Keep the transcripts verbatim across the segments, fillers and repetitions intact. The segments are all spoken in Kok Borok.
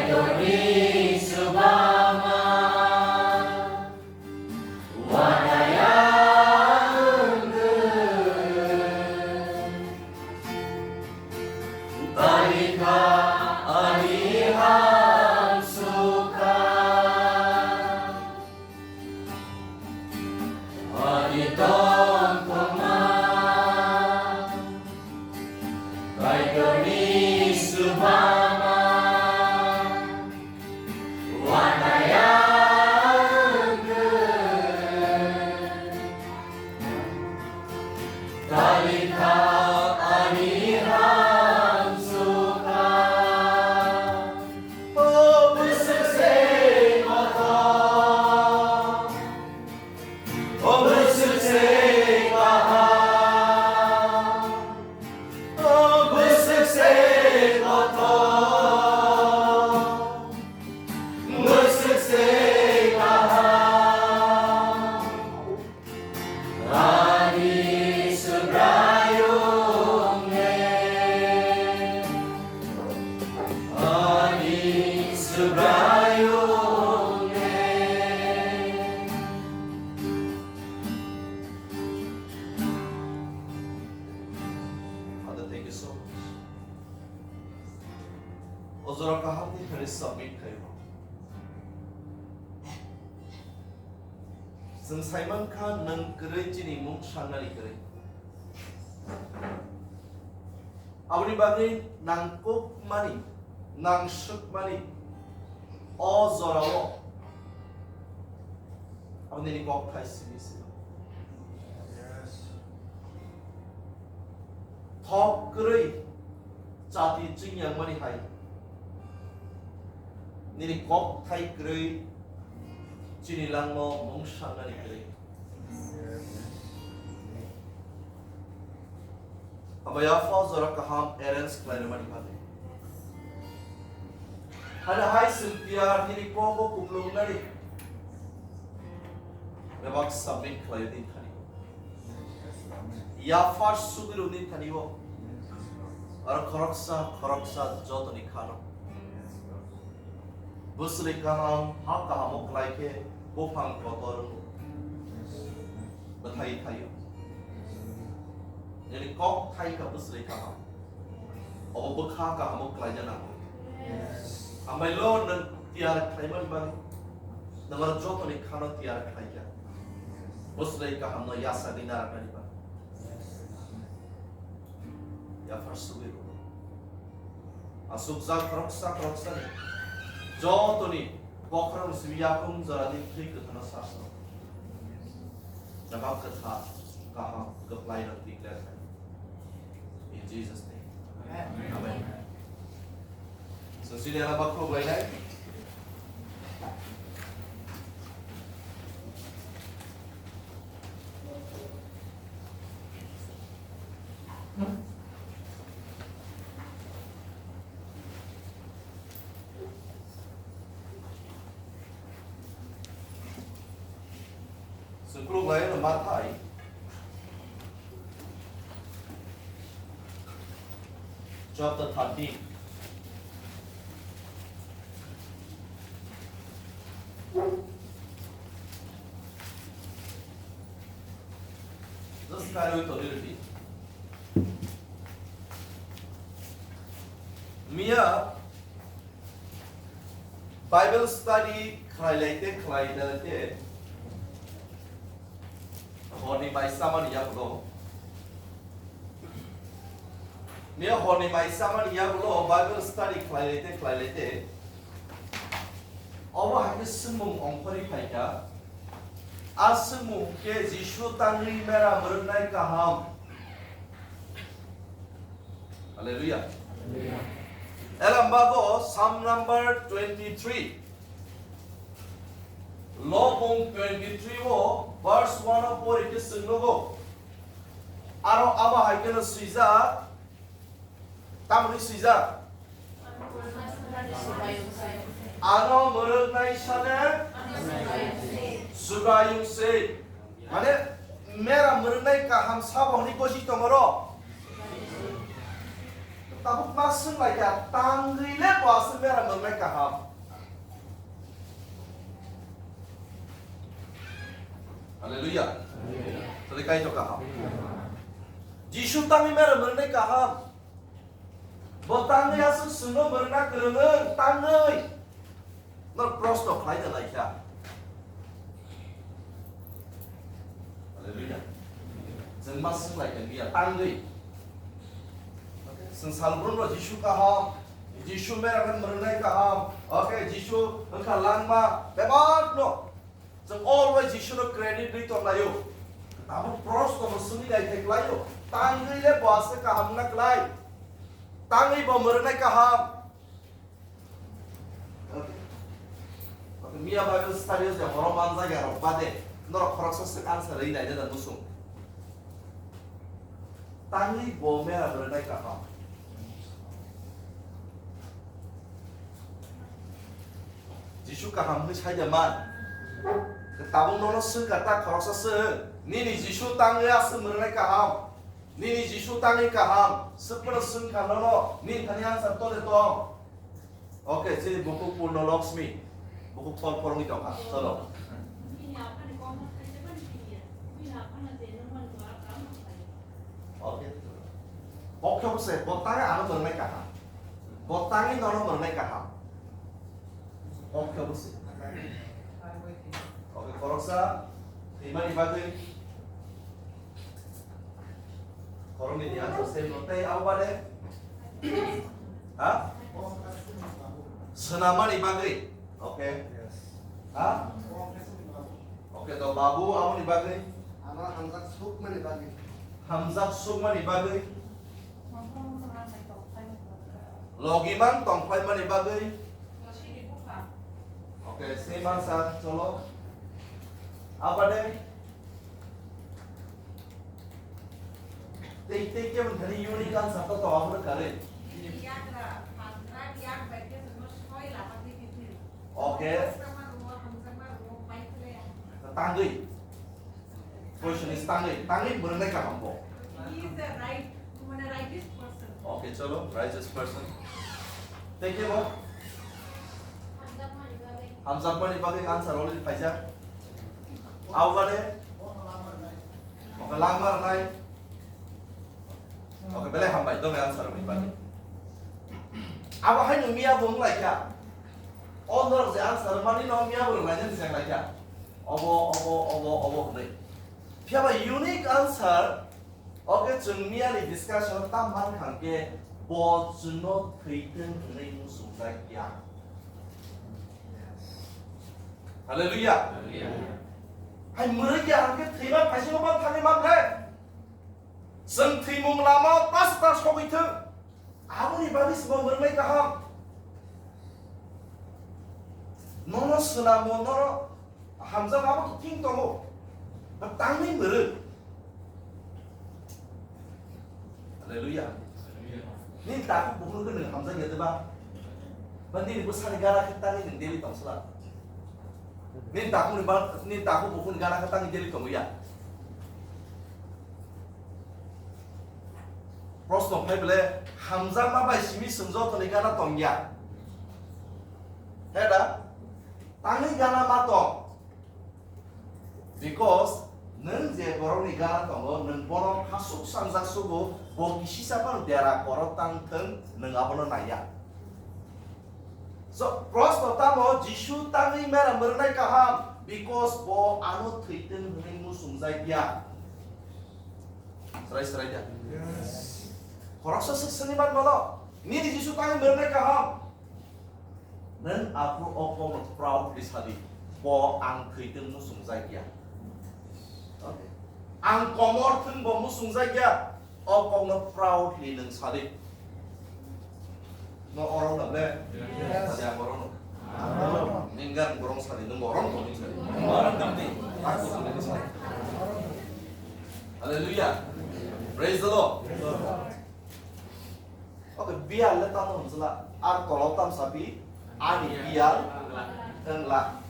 Ani chubama wanaya wngwi talikha ani hamsukha. Ani tongthokma Kaitorni chubama wanaya wngwi talikha ani hamsukha. O bwswk se kothok, o bwswk se kaham, o bwswk se kothok, bwswk se kaham. Ani Subraiyung e, ani Subraiyung e. Father, thank you so much. O jora kaham ni thani submit khaio. Chwng saimankha nwng kwrwi chini mung sangnani kwrwi. Aboni bagwi nangkukmani, nangswkmani o jorao abo nini kokthai simi se. Thok kwrwi chati chwng yangmani hai nini kokthai kwrwi chini langmao mung sangnani kwrwi. Abo yaphao jora kaham arrange khlainani bagwi. Hada hai chwng tiyar nini kogo kuplungnani bebak submit khlaio nini thani. Yaphar sugwirok nini thani o. Aro khoroksa khoroksa jotoni khano. Bwswlwi kaham, ha kahamo kwlai khe buphang kotor wngo. Bwthai thaio. Nini kok thai kha bwswlwi kaham. Obo bwkha kahamo kwlaina nango. Hambai lo nwng tiyar khlaimani bagwi. Nwng aro jotoni khano tiyar khlai kha. Bwswlwi kahamno yasagwi narwknani bagwi. Yaphar sugwi rwo. Aswkjak khoroksa khoroksani jotoni bokhorokni simi yakung jorani thwi kwthano sasno. Nabam kwthar kaham kwplaino declare khai. In Jesus' name. Amen. Amen. So, sini ala bakho bainai. Chwng khuluk lai no Mathai chapter thirteen. Just carry with a little bit. Miya Bible study khlai lai te khlai lai te horni mai samani yagulo. Miya horni mai samani yagulo Bible study khlai lai te khlai lai te. Obo hai khe swngmung ongkhorwi phai kha. A swngmung khe Jisu tangwi mera mwrwknai kaham. Hallelujah. Hallelujah. Elambabo Psalm number twenty-three. Lobung twenty-three o verse one o pori khe swngnogo. Aro abo hai kheno swijak. Tamoni swijak. Ano mwrwknai sane Subraiyung se. Mane mera mwrwknai kaham sabo hwnwi gosi tongoro. Tabuk ma swng lai kha, tangwi le bo aswk mera mwngnai kaham. Hallelujah. Tadi kai to kaham. Jisu tangwi mera mwngnai kaham. Bo tangwi aswk swngno mwnna kwrwng wng, tangwi. No proshno khlai da lai kha. Hallelujah. Chwng ma swng lai kha, biya tangwi. Chwng salbrum no Jisu kaham, Jisu mera khe mwngnai kaham. Okay, Jisu wngkha langma, bebak no. Chwng always Jisu no credit rwi tong laio. Abo proshno bo swngwi nai thai klaio. Tangwi le bo aswk kaham na klai. Tangwi bo mwngnai kaham. Okay. Okay, miya Bible study o je horo manjak ya rok bade, norok khoroksa swk answer rwi nai da musung. Tangwi bo mera mwngnai kaham. Jisu kaham hwnwi sai da man. Tabuk nono swngkha ta khoroksa swng. Nini Jisu tangwi aswk mwngnai kaham. Nini Jisu tangwi kaham. Swkphano swngkha nono. Nini thani answer tole tong. Okay, chini bukhuk Purno Lakshmi. Bukhuk phol phorongwi tongkha. Cholo. Okay. Bokhe bwse, bo tangwi ano mwngnai kaham. Bo tangwi nono mwngnai kaham. Bokhe bwse. Okay, khoroksa thwimani bagwi. Khoroknwi ni answer same no tei abo bade? Ha? Swnamani bagwi. Okay. Ha? Okay, to babu aboni bagwi? Ano hamjak sukmani bagwi. Hamjak sukmani bagwi. Logi mang tongphaimani bagwi. Okay, same answer, cholo. Abade? Tei, tei khe mani unique answer to to abro kare. Okay. Tangwi. Question is tangwi. Tangwi mwngnai kaham bo. He is the right, mane, righteous person. Okay, cholo, righteous person. Thank you, bo. Hamjakmani bagwi answer already phaijak. Augade. Oke, langmar nai. Oke, belai hambai, dong answer ni bagwi. Abo hai nung miya bo wng lai kha. O norok je answer mani no miya bo rwlainani jeng lai kha. Obo, obo, obo, obo hwnwi. Phiya ba unique answer, oke, chwng miya ni discussion tam man kha hwnkhe bo chwngno thwitwng hwnwi muchungjak ya. Hallelujah. Hallelujah. Hai mwrwk ya hwnkhe thwima phaisingno man thangwi man khe. Chwng thwimung lama o ta sogwi thung. Aboni bagwi se bo mwrwknai kaham. Nono swnamo, nono hamjak abo khe thing tongo. Ba tangwi mwrwk. Hallelujah. Nini takhuk bukhuk khe nwng hamjak ya de ba? Ba nini bwsani gana khe tangwi nwng daily tong sla? Nini takhukni ba, nini takhuk bukhukni gana khe tangwi daily tongo ya? Proshno phai bole, hamjakma bai simi chwng joto ni gana tong ya. He da? Tangwi gana ma tong. Because nwng je borok ni gana tongo, nwng bono khasuk sangjak sugo, bo kisisa phano dera koro tang thung, nwng abono naiya. So, proshno tamo, Jisu tangwi mera mwrwngnai kaham, because bo ano thwitwng hwnwi muchungjak ya. Srai srai da? Yes. Khoroksa swk swngwi man mano, nini Jisu tangwi mwrwngnai kaham. Nwng aphuru o kokno proudly sadi, bo ang thwitwng muchungjak ya. Okay. Ang komor thwng bo muchungjak ya. O kokno proudly nwng sadi. No oro na ble? Yes. Sadi ang oro no. Ninggan borong sadi, nwng oro no sadi. Oro no di. Aku sadi sadi. Hallelujah. Praise the Lord. Okay, biyal le tamo hwnjla. Ar kolok tam sapi, ani biyal wngla.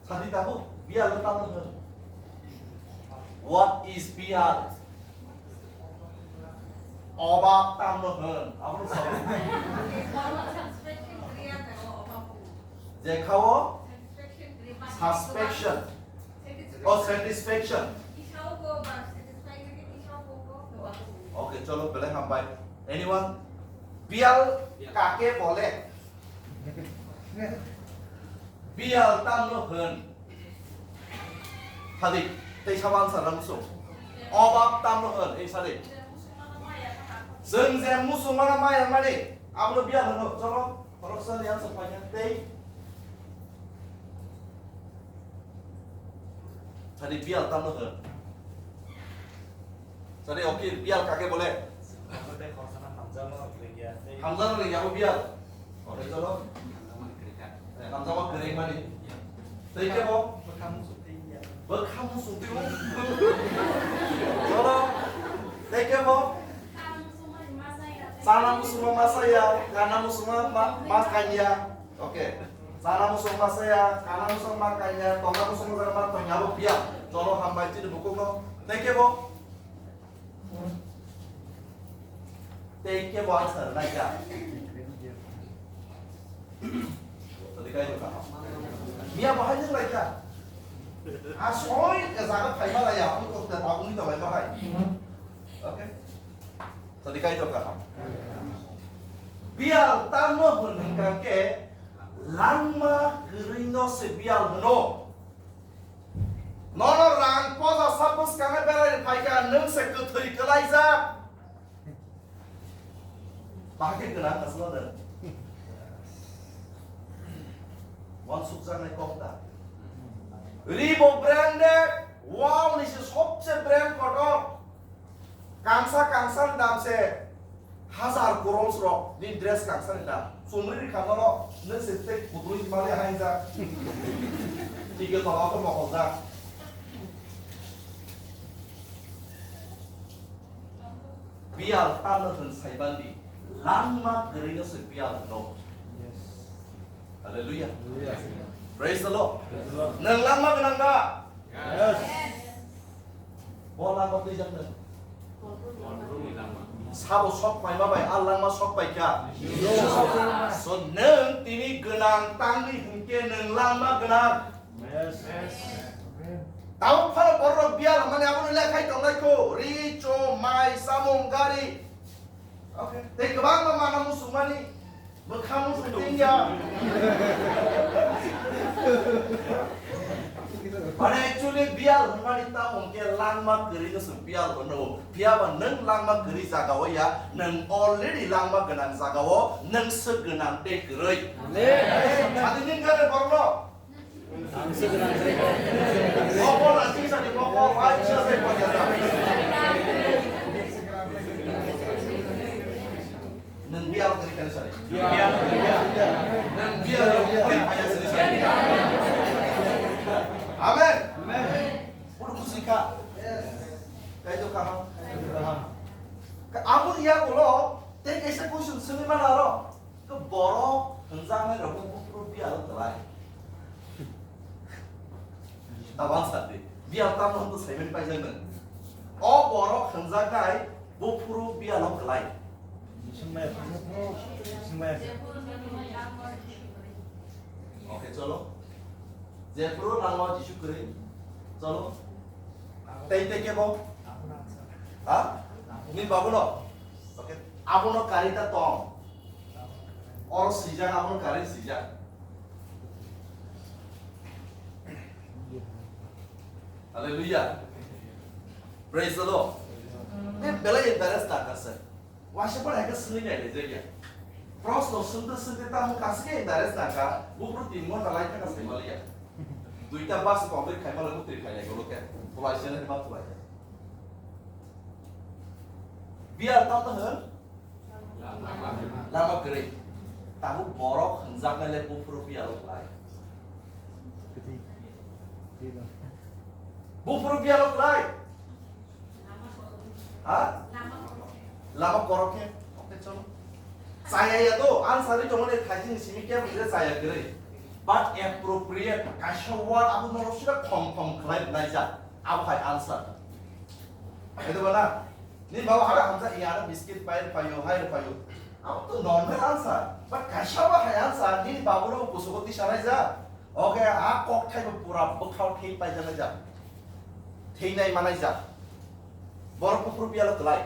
Sadi tabuk, biyal le tamo hwn. What is biyal? Obab tamno hwn? Abono sao. Jekhao suspension. Oh, satisfaction. Okay, cholo, belai hambai. Anyone? Biyal kake bole? Biyal tamno hwn? Sadi, tei sama answer na musu. Obab tamno hwn, ei sadi. Chwng je musu mana maya mani, abono biyal hwno, cholo, khoroksa ni answer paikha, tei. Sadi biyal tamno hwn? Sadi, okay, biyal kake bole? Hamjano ringya, abo biyal. Ore cholo. Eh, hamjama kwrwi mani. Tei kebo? Bwkha musung twi. Cholo. Tei kebo? Chana musung ma saya, kana musung ma, ma, ma kanya. Okay. Chana musung ma saya, kana musung ma kanya, tongna musung ma ma tongya, abo biyal. Cholo, hambai chini bukukno. Tei kebo? Tei kebo answer naikha. Tadi kai kha. Miya bahai nung laikha. Asoi ke jaga phaima laya, ang kok ta tabung ni tawai bahai. Okay. Tadi kai kha. Biyal tamno hwn hwnkha khe langma kwrwino se biyal hwno. Nono rang poja sa bwskango berai phaikha, nwng se kwthwi kwlaijak. Bahai khe gwnang aswk de. Wansukjaknai kok da. Reebok brand de world ni se sobse brand kotor. Kangsa, kangsa ni dam se hazar crores rok ni dress kangsa ni dam. Chumri ri kha nono, nung se tei kudui mali hainjak. Tike tola ko mokoljak. Biyal tamno hwn saibandi, langma kwrwino se biyal hwno. Hallelujah. Hallelujah. Praise the Lord. Praise the Lord. Nwng langma gwnang da? Yes. Bo langma twijak nwng. Sabo sok paima bai, a langma sok paikha. Yes. So nwng tini gwnang tangwi hwnkhe nwng langma gwnang. Yes. Tabuk phano borok biyal hwnmani abono lekhai tongnai kho. Ri, chom, mai, samung, gari. Okay. Tei kwbangma mana muchungmani. Bwkha muchung tingya. Mane actually biyal hwnmani tamo hwnkhe langma kwrwi no chwng biyal hwno. Phiyaba nwng langma kwrwi jagao ya, nwng already langma gwnang jagao, nwng swk gwnang tei kwrwi. Amen. Sadi nwng gare borokno. Mokol asing sadi mokol, ai, sila sai pon ya ta. Nwng biyal kwrwi kani sadi. Biyal. Nwng biyal kwrwi kani sadi. Amen. Amen. Puro kusi ka. Kaitor kaham. Ka amo iya ulo, tei kaisa question swngwi mano aro. Khe borok hwnjaknai rokno buphuru biyalo kwlai. Tabang sadi, biyal tamno hwnwi saiman paijak nang. O borok hwnjaknai buphuru biyalo kwlai. Swngmaya, swngmaya. Okay, cholo. Jephuru langmao Jisu kwrwi. Cholo. Tei tei kebo? Ha? Ni babuno? Okay. Abono kari ta tong. Oro swijak, abono kari swijak. Hallelujah. Praise the Lord. Ni belai interest ta kasa. Waisa pore hai khe swngwi nai le jagya. Proshno swngte swngte tamo kaisa khe interest nangkha, buphuru tin ghonta lai thangkha sai maliya. Duita bus complete khai male butri khai nai golo khe. Tulai se nai ma tulai. Biyal tamo hwn? Lama kwrwi. Tabuk borok hwnjaknai le buphuru biyalo kwlai. Buphuru biyalo kwlai. Ha? Lama korok khe. Okay, cholo. Chaya ya to, answer ri tongmani thaising simi khe bujre chaya kwrwi. But appropriate, kaisa word abo norok sida khom khom khlai naijak. Abo hai answer. Edo bana? Nini baba hara hamsa iya ano biscuit pai rwphaio, hai rwphaio. Abo to normal answer. But kaisa ba hai answer, nini baba no kusugo tisa naijak. Oke, a kok thai bo pura bwkhao thei pai janaijak. Thei nai manaijak. Borok buphuru biyalo kwlai.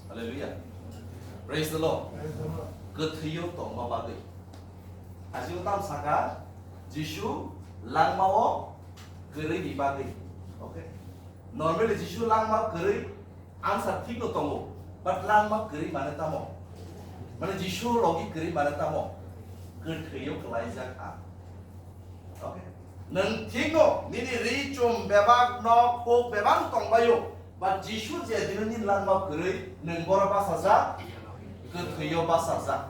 Hallelujah. Praise the Lord. Kwthwio tongma bagwi. Aswk tam saka, Jisu langmao kwrwini bagwi. Okay. Normally Jisu langma kwrwi answer thik no tongo. But langma kwrwi mane tamo? Mane Jisu logi kwrwi mane tamo? Kwthwio kwlaijak a. Okay. Nwng thikno nini ri chum bebak nok huk bebak tongbaio, but Jisu je dino nini langma kwrwi nwng boro bachajak, kwthwio bachajak.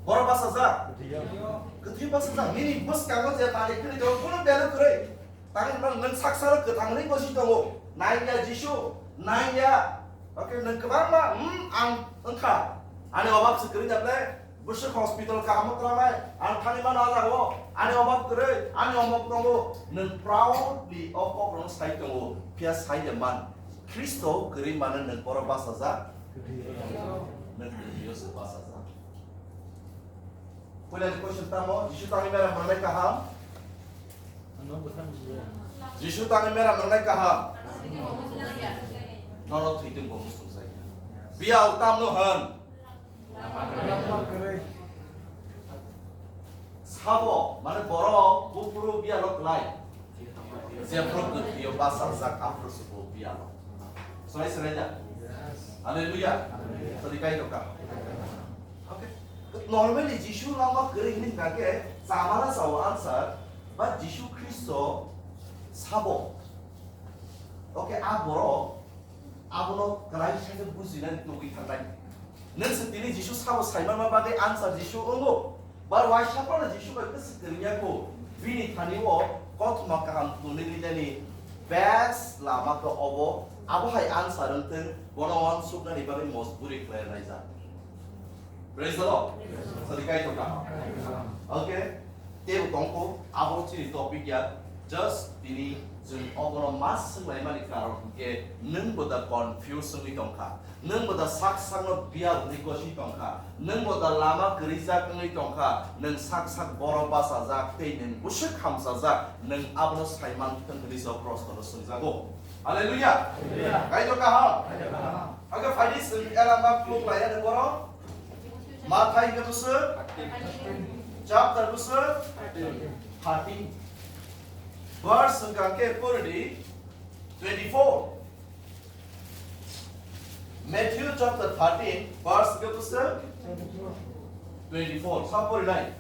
Boro bachajak? Kwthwio bachajak. Nini bwskango je manwi kwrwi tongo, kuno value kwrwi. Tangwi nwng, nwng saksano kwthang hwnwi gosi tongo. Nangya Jisu, nangya. Okay, nwng kwbangma, hmm, ang wngkha. Ani obab se kwrwi na ble, bwswk hospital kaham wng tongmai, ang thangwi mano ah jagao, ani obab kwrwi, ani omok tongo. Nwng proudly o kokrokno sai tongo, phiya sai de man. Khristo kwrwi mano nwng borok bachajak. Nwng kwthwio se bachajak. Puilani question tamo, Jisu tangwi mera mwnai kaham? Jisu tangwi mera mwnai kaham? Nono thwitwng bo muchung jai. Biyal tamno hwn? Sabo, mane borok buphuru biyalo kwlai. Jephru kwthwio bachajak aphuru se bo biyalo. Swrai swrai da? Hallelujah. Tadi kai doka. Okay. Normally Jisu langma kwrwi hwnwi hwnkha khe chamala chao answer, but Jisu Khristo sabo. Okay, a borok abono kwlai khe bujinani tugwi thangnai. Nwng se tini Jisu sabo saimanma bagwi answer Jisu wngo. Bar waisa phano Jisu bai bwswk kwrwngya kho, bini thani o kothoma kaham tongwi rinani best lama khe obo, abo hai answer wng thwng, bono uansuknani bagwi mojburi khlai laijak. Praise the Lord. Sadi kai tongkha. Okay. Tebo tongkho, abo chini topic ya. Just tini chwng obono ma swnglaimani karon hwnkhe nwng bo da confuse wngwi tongkha. Nwng bo da sak sakno biyal hwnwi goswi tongkha. Nwng bo da lama kwrwijak wngwi tongkha. Nwng sak sak borok bachajak tei nwng bwswk hamchajak. Nwng abono saiman thwng hwnwi se o proshno no swngjago. Hallelujah. Hallelujah. Kaitor kaham. Kaitor kaham. Oke, phaidi chwng elamba khuluk laiya ni borok. Mathai ni bwswk? Chapter bwswk? Thirteen. Verse hwnkha khe pori di twenty-four. Matthew chapter thirteen, verse hwnkhe bwswk? Twenty-four. Sa pori nai.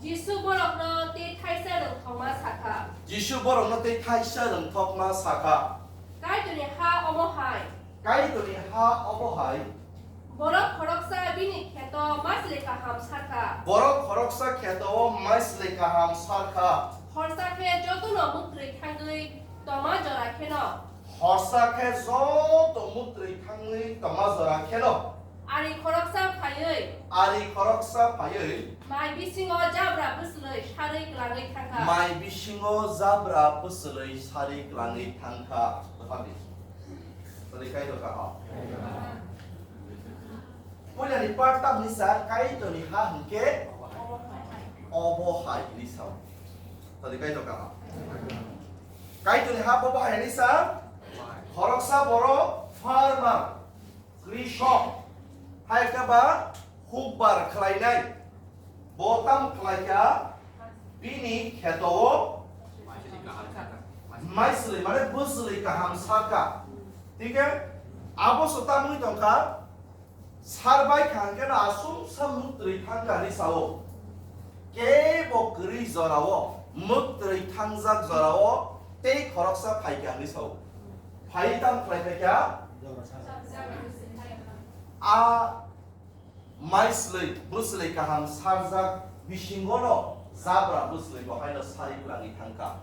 Jisu borokno tei thaisa rwngthoma sakha. Jisu borokno tei thaisa rwngthoma sakha. Kaitorni ha omo hai. Kaitorni ha obo hai. Borok khoroksa bini kheto maislwi kaham sakha. Borok khoroksa kheto o maislwi kaham sakha. Khorsa khe jotono mutrwi thangwi tongma jora kheno. Khorsa khe joto mutrwi thangwi tongma jora kheno. Ari khoroksa phaiwi. Ari khoroksa phaiwi. Mai bisingo jabra bwswlwi sarwi kwlangwi thangkha. Mai bisingo jabra bwswlwi sarwi kwlangwi thangkha. Dophani. Tadi Kaitor kaham. Puila ni part tam ni sa Kaitor ni ha hwnkhe obo hai ni sa. Tadi Kaitor kaham. Kaitor ni ha obo hai ni sa. Khoroksa borok farmer, krishok, hai khe ba hukbar khlainai. Bo tam khlaikha, bini kheto o maislwi, mane bwswlwi kaham sarkha. Thik khe, abo se tamwi tongkha, sarbai kha hwnkhe no aswk sa mutrwi thangkha hinwi sao. Kebo kwrwi jorao, mutrwi thangjak jorao tei khoroksa phaikha hinwi sao. Phai tam khlai phaikha, a maislwi, bwswlwi kaham sarjak bisingono jabra bwswlwi bo haino sari kwlangwi thangkha.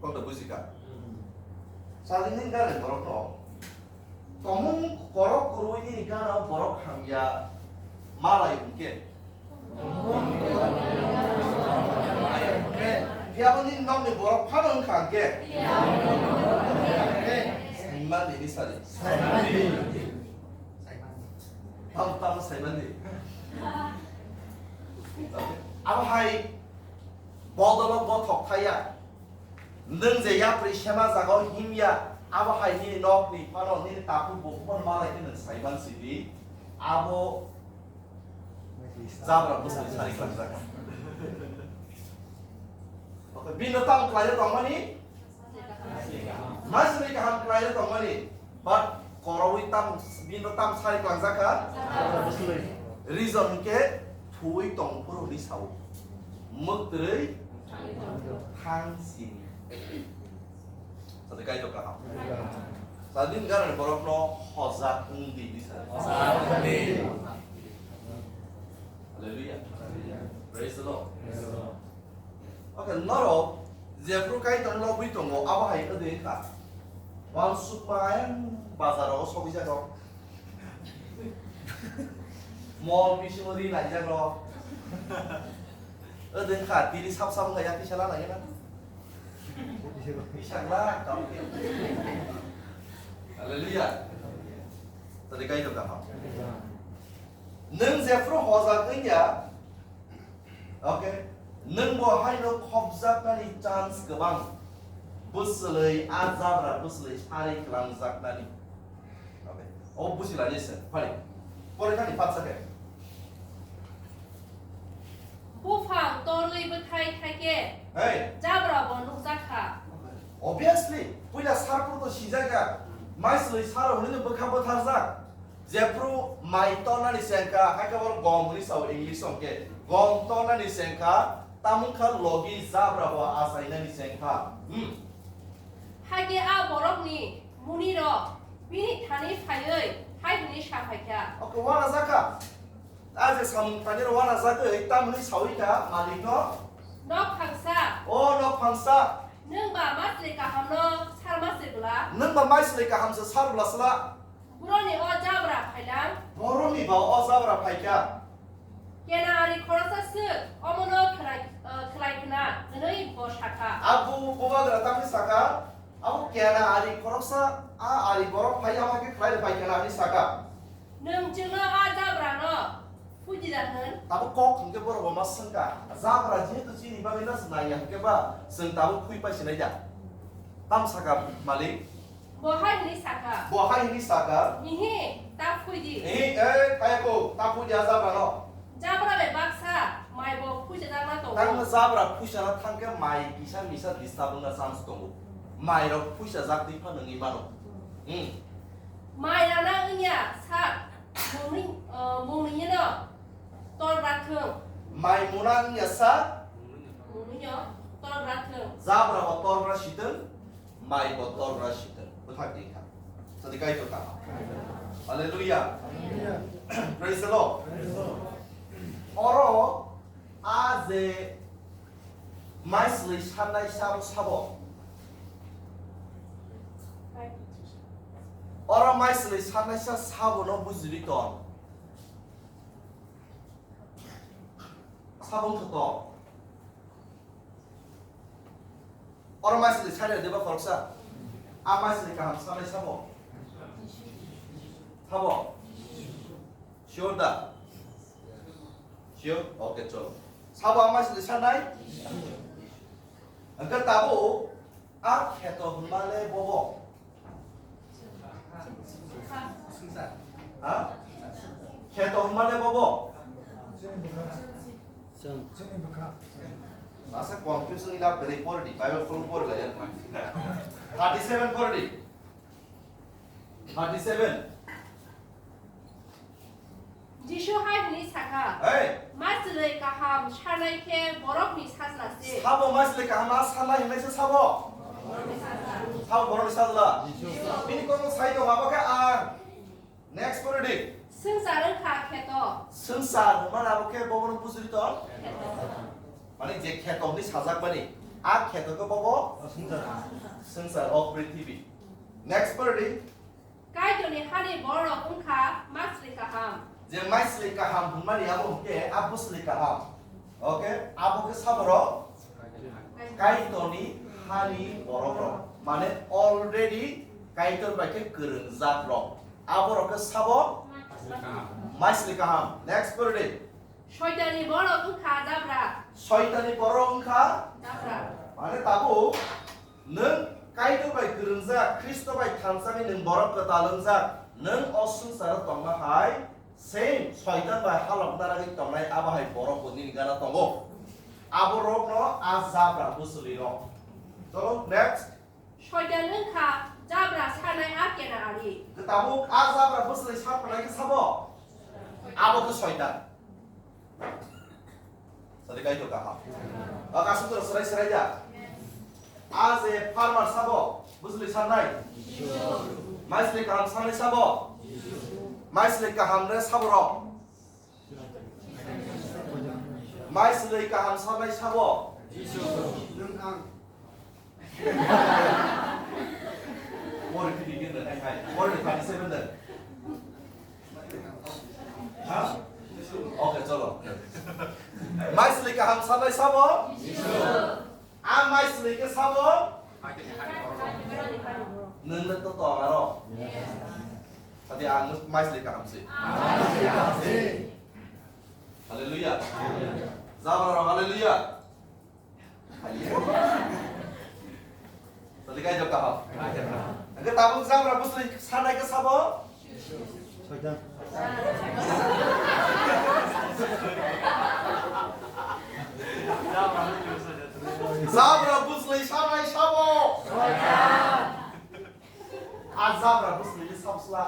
Kokno bujikha? Sajwkni gana borokno tomung korok kwrwi nini gana borok hamya malai hwnkhe. Phiya bo nini nokni borok phano wngkha hwnkhe? Saimani ni sari. Tamo, tamo saimani. Abo hai bodolo bothok thaya. Nwng je yapri sema jagao himya, abo hai nini nokni phano nini takhuk bukhukno malai khe nwng saiman sidi. Abo jabra bwsai sari khlaijak. Okay, bino tamo khlaio tongmani? Masini kaham khlaio tongmani? But korowi tam, bino tam sari khlaijak kha? Reason hwnkhe thuwi tong phuru hwnwi sao. Mwktwrwi thang sini. Sadi kaitor kaham. Sadin garani borokno hojak wng di, di sa. Hojak wng di. Hallelujah. Praise the Lord. Praise the Lord. Okay, norok jephru kaitor lobwi tongo, abo hai wngwi wngkha. Wansukma ayang bazaro sogwi jago. Mol bisingo ri laijak rok. Wngkha, tini sab sab wngkha, ya kisa la laiya na. Kisa la, tamo khe. Hallelujah. Tadi kaitor kaham. Nwng jephru hojak wngya, okay, nwng bo haino khopjaknani chance kwbang. Bwswlwi a jabra bwswlwi sari kwlangjaknani. Okay. O busi lani se, phari. Pore thani patsa khe. Buphang torwi bwthai thaikhe, hey, jabra bo nukjak kha. Obviously, puila sarpor to sijak ya. Maislwi saro hwnwi bwkha bwtharjak. Jephru mai tornani sengkha, hai khe bo gom hwnwi sao English song khe. Gom tornani sengkha, tamung kha logi jabra bo achainani sengkha. Hmm. Hakhe a borokni munirok bini thani phaiwi hai hwnwi sa phaikha. Okay, wana jakha. A je samung taniro wana jagwi tamni sawi kha malikno. Nok phangsa. O nok phangsa. Nwng ba masri kahamno sar masri bwla. Nwng ba masri kaham se sar bwla sla. Boroni o jabra phailang. Boroni ba o jabra phaikha. Kena ari khoroksa swk omono khlai, eh, khlai khna hwnwi bo sakha. Abo bubagra tamni sakha, abo kena ari khoroksa, a ari borok phai ama khe khlai phai khna hwnwi sakha. Nwng chwngno a jabrano phuji da hwn? Tabuk kok hwnkhe borok bo ma swngkha, jabra jehetu chini bagwi no naiya hwnkhe ba chwng tabuk phui pai sinai da? Tam sakha malik. Bo hai hwnwi sakha. Bo hai hwnwi sakha. Ihi, ta phuidi. Ihi, eh, kaya ko, ta phuidi a jabrano. Jabra bai baksa, mai bo phuisa jakna tongo. Tangno jabra phuisa na thangkhe mai kisa misa disturb wngna chance tongo. Mai rok phuisa jak twi phano wngwi mano. Hmm. Mai rana wngya sak, mungni, uh, mungni no tor rathung. Mai muna wngya sak. Mungni no tor rathung. Jabra bo tor ra sitwng, mai bo tor ra sitwng. Bwthak di kha. Sadi kaitor kha. Hallelujah. Praise the Lord. Oro a je Maislwi sannai sabo sabo. Oro maislwi sannai sa sabo no bujili ton. Sabo wngkha to. Oro maislwi sannai deba khoroksa. A maislwi kaham sannai sabo. Sabo. Sure da? Sure? Okay, cholo. Sabo ama sidi sanai? Hwnkhe tabuk a kheto hwnma le bobo? Ha? Kheto hwnma le bobo? Masa confusion ila beri por di, Bible full por la ya. Thirty-seven por di. Thirty-seven. Jisu hai hwnwi sakha, hey! Maislwi kaham sanai khe borokni sajla se. Sabo maislwi kaham a sanai hwnwi se sabo? Borokni sajla. Sabo borokni sajla? Jisu. Bini kokno sai tongo, abo khe ang. Next pore di. Swngchar wngkha kheto. Swngchar hwnmani abo khe bobono bujuri tong? Kheto. Mane je kheto hwnwi sajak mani, a kheto khe bobo? Swngchar. Swngchar, o prithibi. Next pore di. Kaitorni hani bororok wngkha masri kaham. Je maislwi kaham hwnmani abo hwnkhe a bwsli kaham. Okay, abo khe saborok Kaitorni hani borokrok. Mane already Kaitor bai khe kwrwngjakrok. Aborok khe sabo maislwi kaham. Next pore de. Soitanni borok wngkha jabra. Soitanni borok wngkha jabra. Mane tabuk nwng Kaitor bai kwrwngjak, Khristo bai thansa bai nwng borok kwtal wngjak, nwng o swngcharo tongma hai same Soitan bai halok naragwi tongnai abo hai borok bo nini gana tongo. Abo rokno a jabra bwswlwi rok. Cholo, next. Soitan wngkha jabra sanai a kena ari. Tabuk a jabra bwswlwi sa phalai khe sabo? Abo khe Soitan. Sadi Kaitor kaham. Ba kasuk toro serai serai da. A je farmer sabo, bwswlwi sanai. Maislwi kaham sanai sabo. Maislwi kaham re sabo rok. Maislwi kaham sanai sabo. Nwng ang. Pori pidi gini hai hai. Pori padi seven dan. Ha? Okay, cholo. Maislwi kaham sanai sabo? Ang maislwi khe sabo? Nwng le to tong aro. Tadi ang maislwi kaham si. Hallelujah. Jabra hallelujah. Tadi kai jawab kaham. Angke tabuk jabra bwswlwi sanai khe sabo? Soitan. Jabra bwswlwi sanai sabo? Soitan. A jabra bwswlwi sabo sla.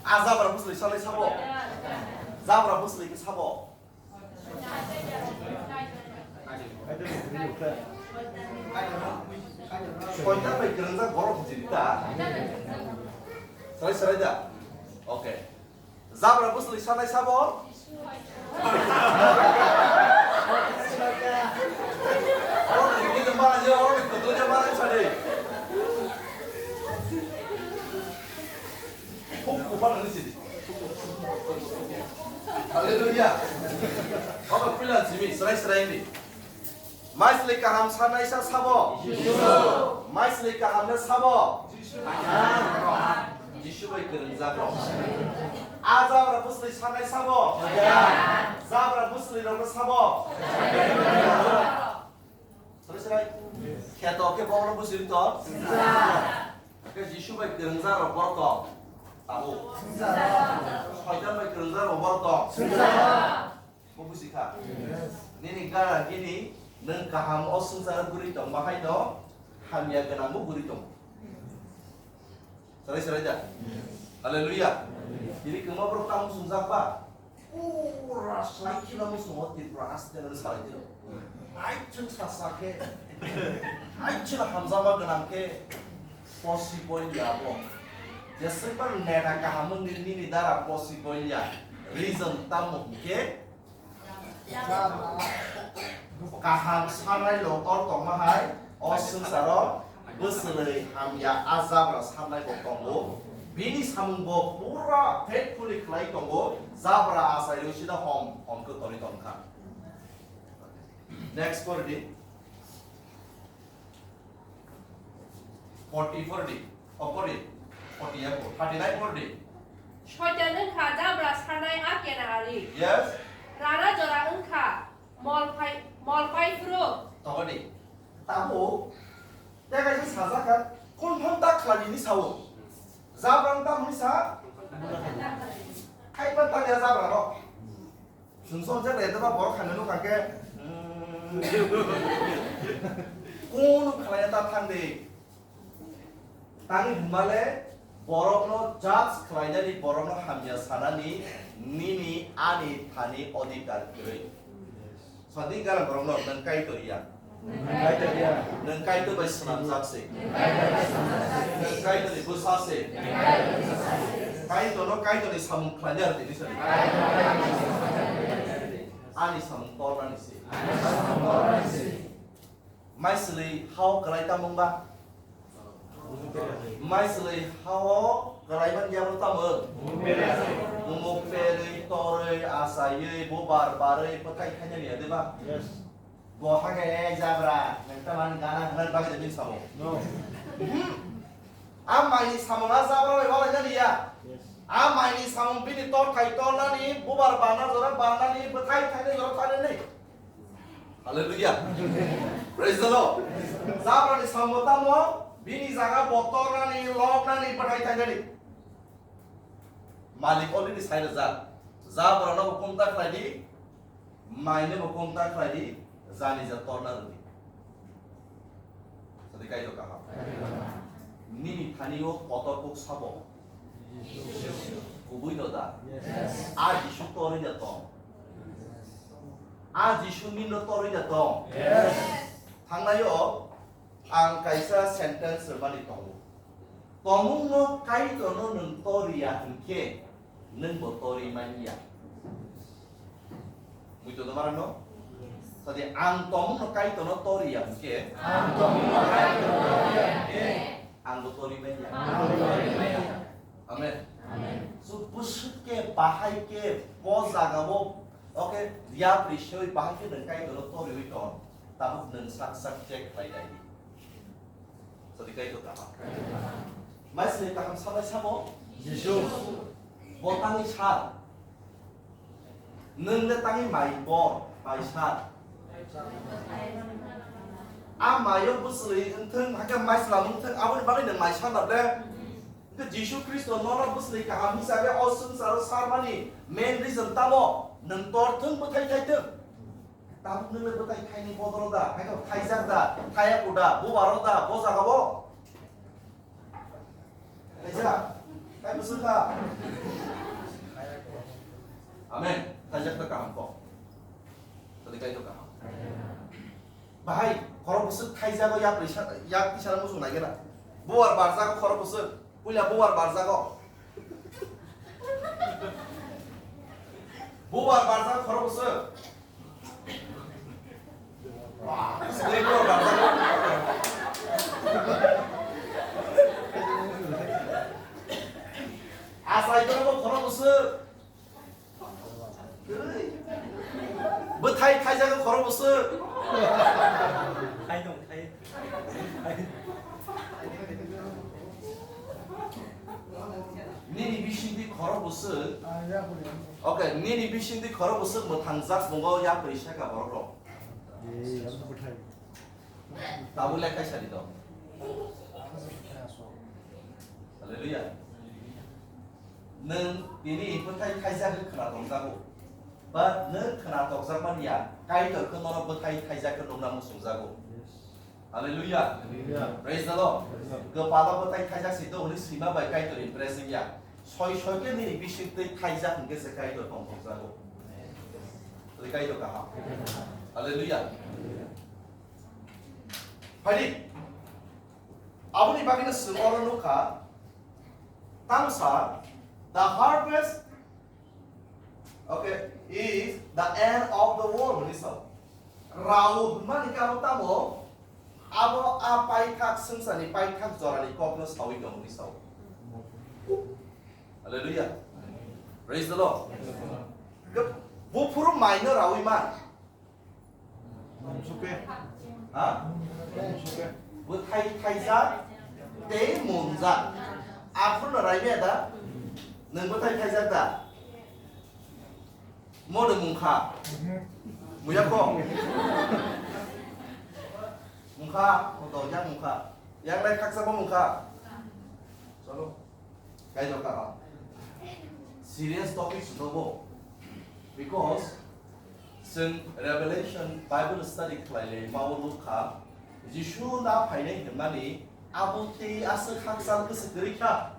A jabra bwswlwi sanai sabo? Jabra bwswlwi khe sabo? Soitan bai kwrwngjak borok jini ta? Sarai sarai da? Okay. Jabra bwswlwi sanai sabo? Oro ni kwtwini mana je, oro ni kwtwini mana sadi. Huk kupan ni sidi. Hallelujah. Obo pilan simi, serai serai ni. Maislwi kaham sanai sa sabo? Jisu. Maislwi kaham na sabo? Jisu. Jisu bai kwrwngjak rok. A jabra bwswlwi sanai sabo? Jabra bwswlwi rok na sabo? Srai srai. Kheto khe bono bwswlwi to? Khe Jisu bai kwrwngjak rok borok to? Tabuk. Soitan bai kwrwngjak rok borok to? Bo buji kha. Nini gara gini nwng kaham o swngcharo guri tongma hai no hamya gwnang bo guri tongo. Sarai sarai da? Hallelujah. Tini kwma borok tamo swngjak ba? Pura slai khila musungo Tripura haste nang salai dino. Ai chwng sasa khe. Ai chwng hamjama gwnang khe. Possible ya bo. Jeswk ba neta kaham wngni nini dara possible ya. Reason tamo hwnkhe kaham sanai lo or tongma hai o swngcharo bwswlwi hamya a jabra sanai bo tongo. Bini samung bo pura faithfully khlai tongo. Jabra achai rwi sida hom hom khe torwi tongkha. Next pore di. Forty pore di. Oh, pore di. Forty ya, thirty nine pore di. Soitan wngkha jabra sanai a kena ari. Yes. Rana jora wngkha mol phai, mol phai phuru. Tongodi. Tamo. Tei kaisa sajak kha. Confirm ta khlai ni sao. Jabra wng tamo ni sa. Hai pa ta ya jabra no. Chwng song jak le, borok khaina nukha khe, kunu khlaina ta thang di. Tangwi hwnba le, borokno judge khlainani, borokno hamya sanani nini ani thani odhikar kwrwi. Sadi gana borokno nwng Kaitor ya. Nwng Kaitor bai swnamjak se. Nwng Kaitorni bwsa se. Kaitorno Kaitorni samung khlaina rw tini sadi. Ani samung tornani se. Maislwi hao kwlai tamo wngba? Maislwi hao kwlaiman ya bo tamo? Mukperwi, torwi, asaiwi, bubar barwi bwthai thainani ya, diba? Yes. Bo hake, "Eh, jabra, nang tamani gana hwnani bagwi de bini samung." No. Hmm. A maini samung a jabra bai walai nani ya. Yes. A maini samung bini tor thai tor nani, bubar bana jora bana ni, bwthai thai ni jora thai ni. Hallelujah. Praise the Lord. Jabra ni samung tamo, bini jaga bo tor nani, lok nani, bwthai thai nani. Malik already sai rwjak. Jabra no bo kumta khlai di, mai no bo kumta khlai di, jani ja torna rw di. Sadi kaitor kaham. Nini thani o kotor kuk sabo. Kubui no da. Yes. A Jisu torwi da tong. A Jisu min no torwi da tong. Yes. Thangnai o ang kaisa sentence rwmani tongo. Tomungno Kaitorno nwng toriya hwnkhe, nwngbo tori manya. Buito do marano? Sadi ang tomungno Kaitorno toriya hwnkhe, ang tomungno Kaitorno toriya hwnkhe, angbo tori manya. Angbo tori manya. Amen. Amen. So, bwswk khe, bahai khe, bo jagao, okay, yapri sewi bahai khe nwng Kaitorno toriwi tong, tabuk nwng sak sak check khlai nai di. Sadi kaitor kaham. Maisini kaham salai samo? Jisu. Bo tangwi sal. Nwng le tangwi mai bor, mai sal. A maio bwswlwi wngthwng, hakhe maislam wngthwng, aboni bagwi nwng mai sal le. Hwnkhe Jisu Khristo nono bwswlwi kaham hisabe o swngcharo sarmani main reason tamo? Nwng torthwng, bwthai thaithwng. Tabuk nwng le bwthai thaini bodol da, hai khe thaijak da, thaiya kuda, bubar o da, bo jaga o. Thaijak, tai bwswk kha. Amen. Thaijak ta kaham kok. Tadi kaitor kaham. Bahai, khorok bwswk thaijago, yak risa, yak tisana muchung nai gana. Bubar barjago khorok bwswk, puila bubar barjago. Bubar barjago khorok bwswk. Asai doro bo khorok bwswk. Bwthai thaijago khorok bwswk. Khai dong, khai. Nini bisingtwi khorok bwswk. Okay, nini bisingtwi khorok bwswk mwthangjak mungo yapri seka borok rok. Tabuk le kaisa di to. Hallelujah. Nwng tini bwthai thaijak wngwi khwna tongjago. But nwng khwna tokjakmani ya, Kaitor khe nono bwthai thaijak khe nukna muchungjago. Hallelujah. Hallelujah. Praise the Lord. Praise the Lord. Kwpalo bwthai thaijak se do hwnwi swima bai Kaitor impress wngya. Soi soi khe nini bisingtwi thaijak hwnkhe se Kaitor tongthokjago. Tei Kaitor kaham. Hallelujah. Phaidi. Aboni bagwino chwng oro nukha, tangsa, the harvest, okay, is the end of the world, hwnwi sao. Rao hwnmani khe abo tamo, abo a paithak swngcharni paithak jorani kokno saui tong hwnwi sao. Hallelujah. Praise the Lord. Buphuru maino raui man. Ha? Bwthai thaijak tei munjak. Aphuru no raimaya da? Nwng bwthai thaijak da? Mono mungkha. Muya kho. Mungkha, moto yang mungkha. Yang lai khaksa bo mungkha. Chalo. Kaitor kaham. Serious topic se nobo. Because chwng Revelation Bible study khlai le mao nukha, Jisu na phainai hwnmani abo tei aswk hakchal bwswk kwrwi kha.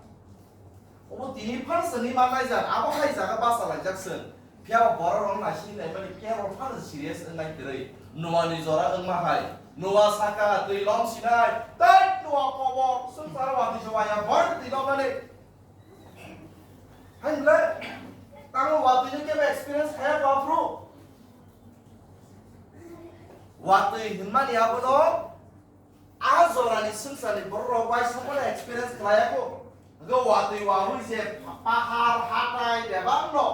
Obo tini phano chwngni ma naijak, abo hai jaga basa laijak chwng. Phiya ba borok rok naising naimani kebo phano serious wngnai kwrwi. Noani jora wngma hai. Noa saka twi lom sinai. Tei Noa kobo swngcharo watwi se waya boy twi lomnani. Hai ble, tamo watwi no kebo experience khaya ba phru. Watwi hwnmani abono a Torani swngcharni borok rok bai saphano experience khlai ya kho. Hwnkhe watwi wawi je pahar hatai bebak no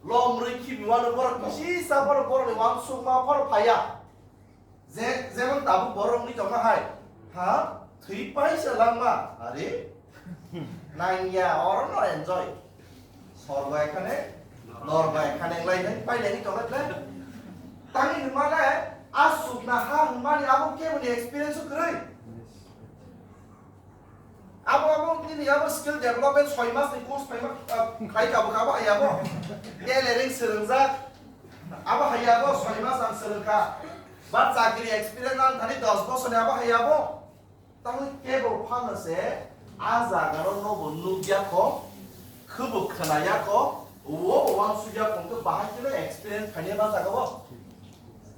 lomrwi khibi wano borok kisi sa borok borokni uansukma phano phaiya. Je, jemon tabuk borok wngwi tongma hai, ha? Thwi paisa langma, are? Nangya, oro no enjoy. Sorgo ekhane, norgo ekhane, lai nai, pai lai tongma tle. Tangwi hwnma le, a sukna ha hwnmani abo keboni experience kwrwi. Abo, abo, nini abo skill development soi mas ni course phaima, ah, khai ka bo, abo hai abo. Tailoring swrwngjak. Abo hai abo soi mas ang swrwngkha. Ba chakri experience ang thani dos bosor ni abo hai abo. Tangwi kebo phano se a jaga no nobo nukya kho, khubo khwnaya kho, wo wansukya kho, hwnkhe bahai kheno experience khaina ma jaga o.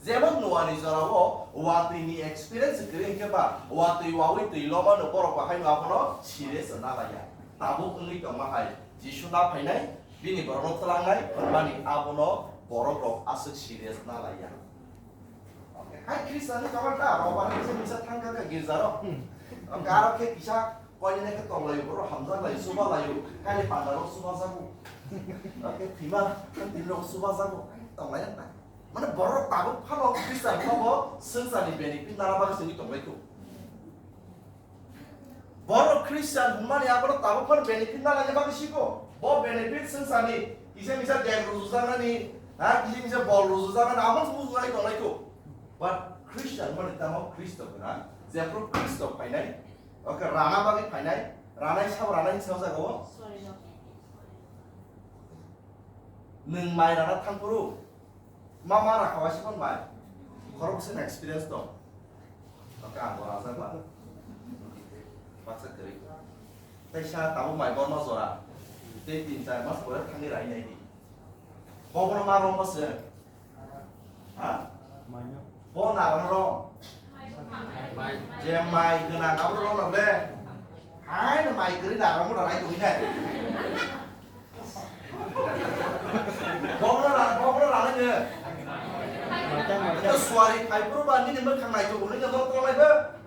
Jemon Noani jorao watwi ni experience kwrwi hwnkhe ba watwi wawi twi lomano borok bo haino abono serious na laiya. Tabuk wngwi tongma hai Jisu na phainai, bini borokno twlangnai hwnmani abono borok rok aswk serious na laiya. Okay, hai Khristian ni kabar ta robar ni se misa thangkha kha girja ro. Okay, aro khe kisa koine ne khe tonglayo boro hamjak layo chuba layo kani panda rok chuba jago. Okay, thima kan tin rok chuba jago. Tonglai na. Mane borok tabuk phano Khristian phano swngcharni benefit nana bagwi sengwi tonglaikho. Borok Khristian hwnmani abono tabuk phano benefit nana bagwi sikho. Bo benefit swngcharni kisa misa dek rujujaknani, ha, kisa misa bol rujujaknani, abo se bujulai tonglaikho. But Khristian hwnmani tamo Khristo gwnang, jephru Khristo phainai, oke rana bagwi phainai, ranai sabo ranai hinwi sao jago. Nwng mai rana thangphuru, ma ma rakha waisa phano bai. Khoroksa experience dong. Oke, ang bo rajak ba. Baksa kwrwi. Tei sa tabuk mai borma jora. Tei tin char mas pore thangwi rai nai di. Bo bono ma romma se. Ha? Bo na ro. Je mai gwnang abo ro le. Hai no mai kwrwi na ro mo rai tongwi nai. Bokno ra, bokno ra nang nge. Ito suari phai phuru ba nini mwkhang nai to, nini no tong lai ba.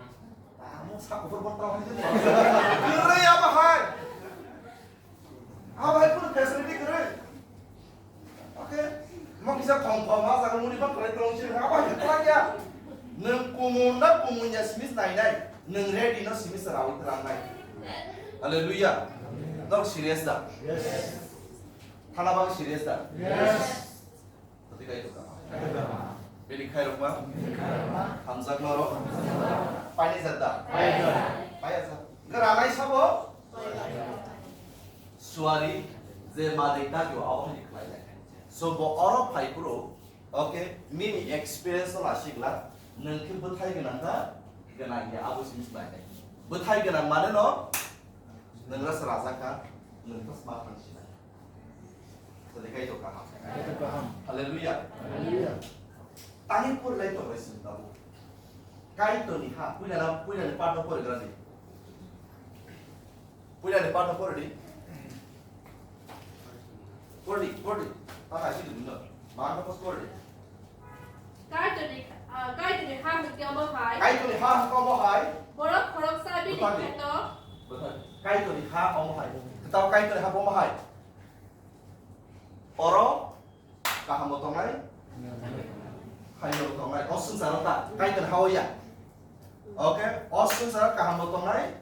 Tamo sa kuphur bok tong lai. Kwrwi abo hai. Abo hai phuru facility kwrwi. Okay. Mo kisa khong khong ma jaga muni ba kwrwi tong si. Abo hai kwrwi ya. Nwng kumun na kumun ya simis nai nai. Nwng ready no simis rawi twlang nai. Hallelujah. Nok serious da? Yes. Thana bang serious da? Yes. Tadi kai to kama. Bini khai rok ma? Hamjak ma rok? Paini jat da? Paya jat. Gara nai sabo? Suari je malik da jo abo ni khlai lai. So bo oro phai pro. Okay, nini experience no lasik la, nwng khe bwthai gwnang kha, gwnang ya abo simi slai nai. Bwthai gwnang mane no, nwng ras raja kha, nwng tas ma thang sinai. Tadi kai to kaham. Kai to kaham. Hallelujah. Hallelujah. Tani pur lai to bai sin tabu. Kai to ni ha, puila na, puila ni part no pur gwnang ni. Puila ni part no pori di. Pori di, pori di. Tata si dum no. Mar no pori di. Kaitorni, ah, Kaitorni ha hwnkhe omo hai. Kaitorni ha hwnkhe omo hai. Borok khoroksa bini kheto. Buthar di. Kaitorni ha omo hai. Kwtal Kaitorni ha omo hai. Oro Kaham bo tongnai, hamya bo tongnai. O swngcharo ta, Kaitor ha o ya. Okay, o swngcharo kaham bo tongnai,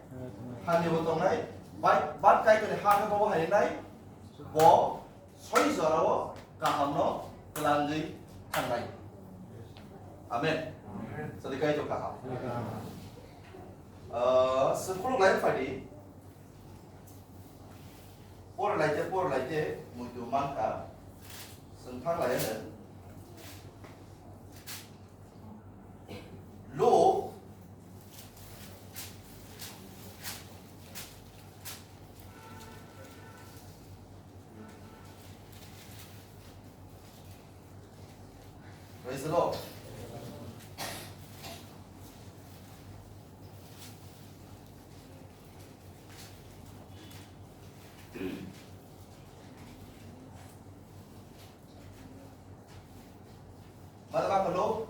hamya bo tongnai. Bai, bat Kaitor ha khe bo hai nai, bo soi jora o kaham no twlangwi thangnai. Amen. Sadi Kaitor kaham. Ah, sekhuluk lai phadi. Por laite, por laite, muitu mankha, swngthang lai ano. Lo, Praise the Lord. Mata ba kalo.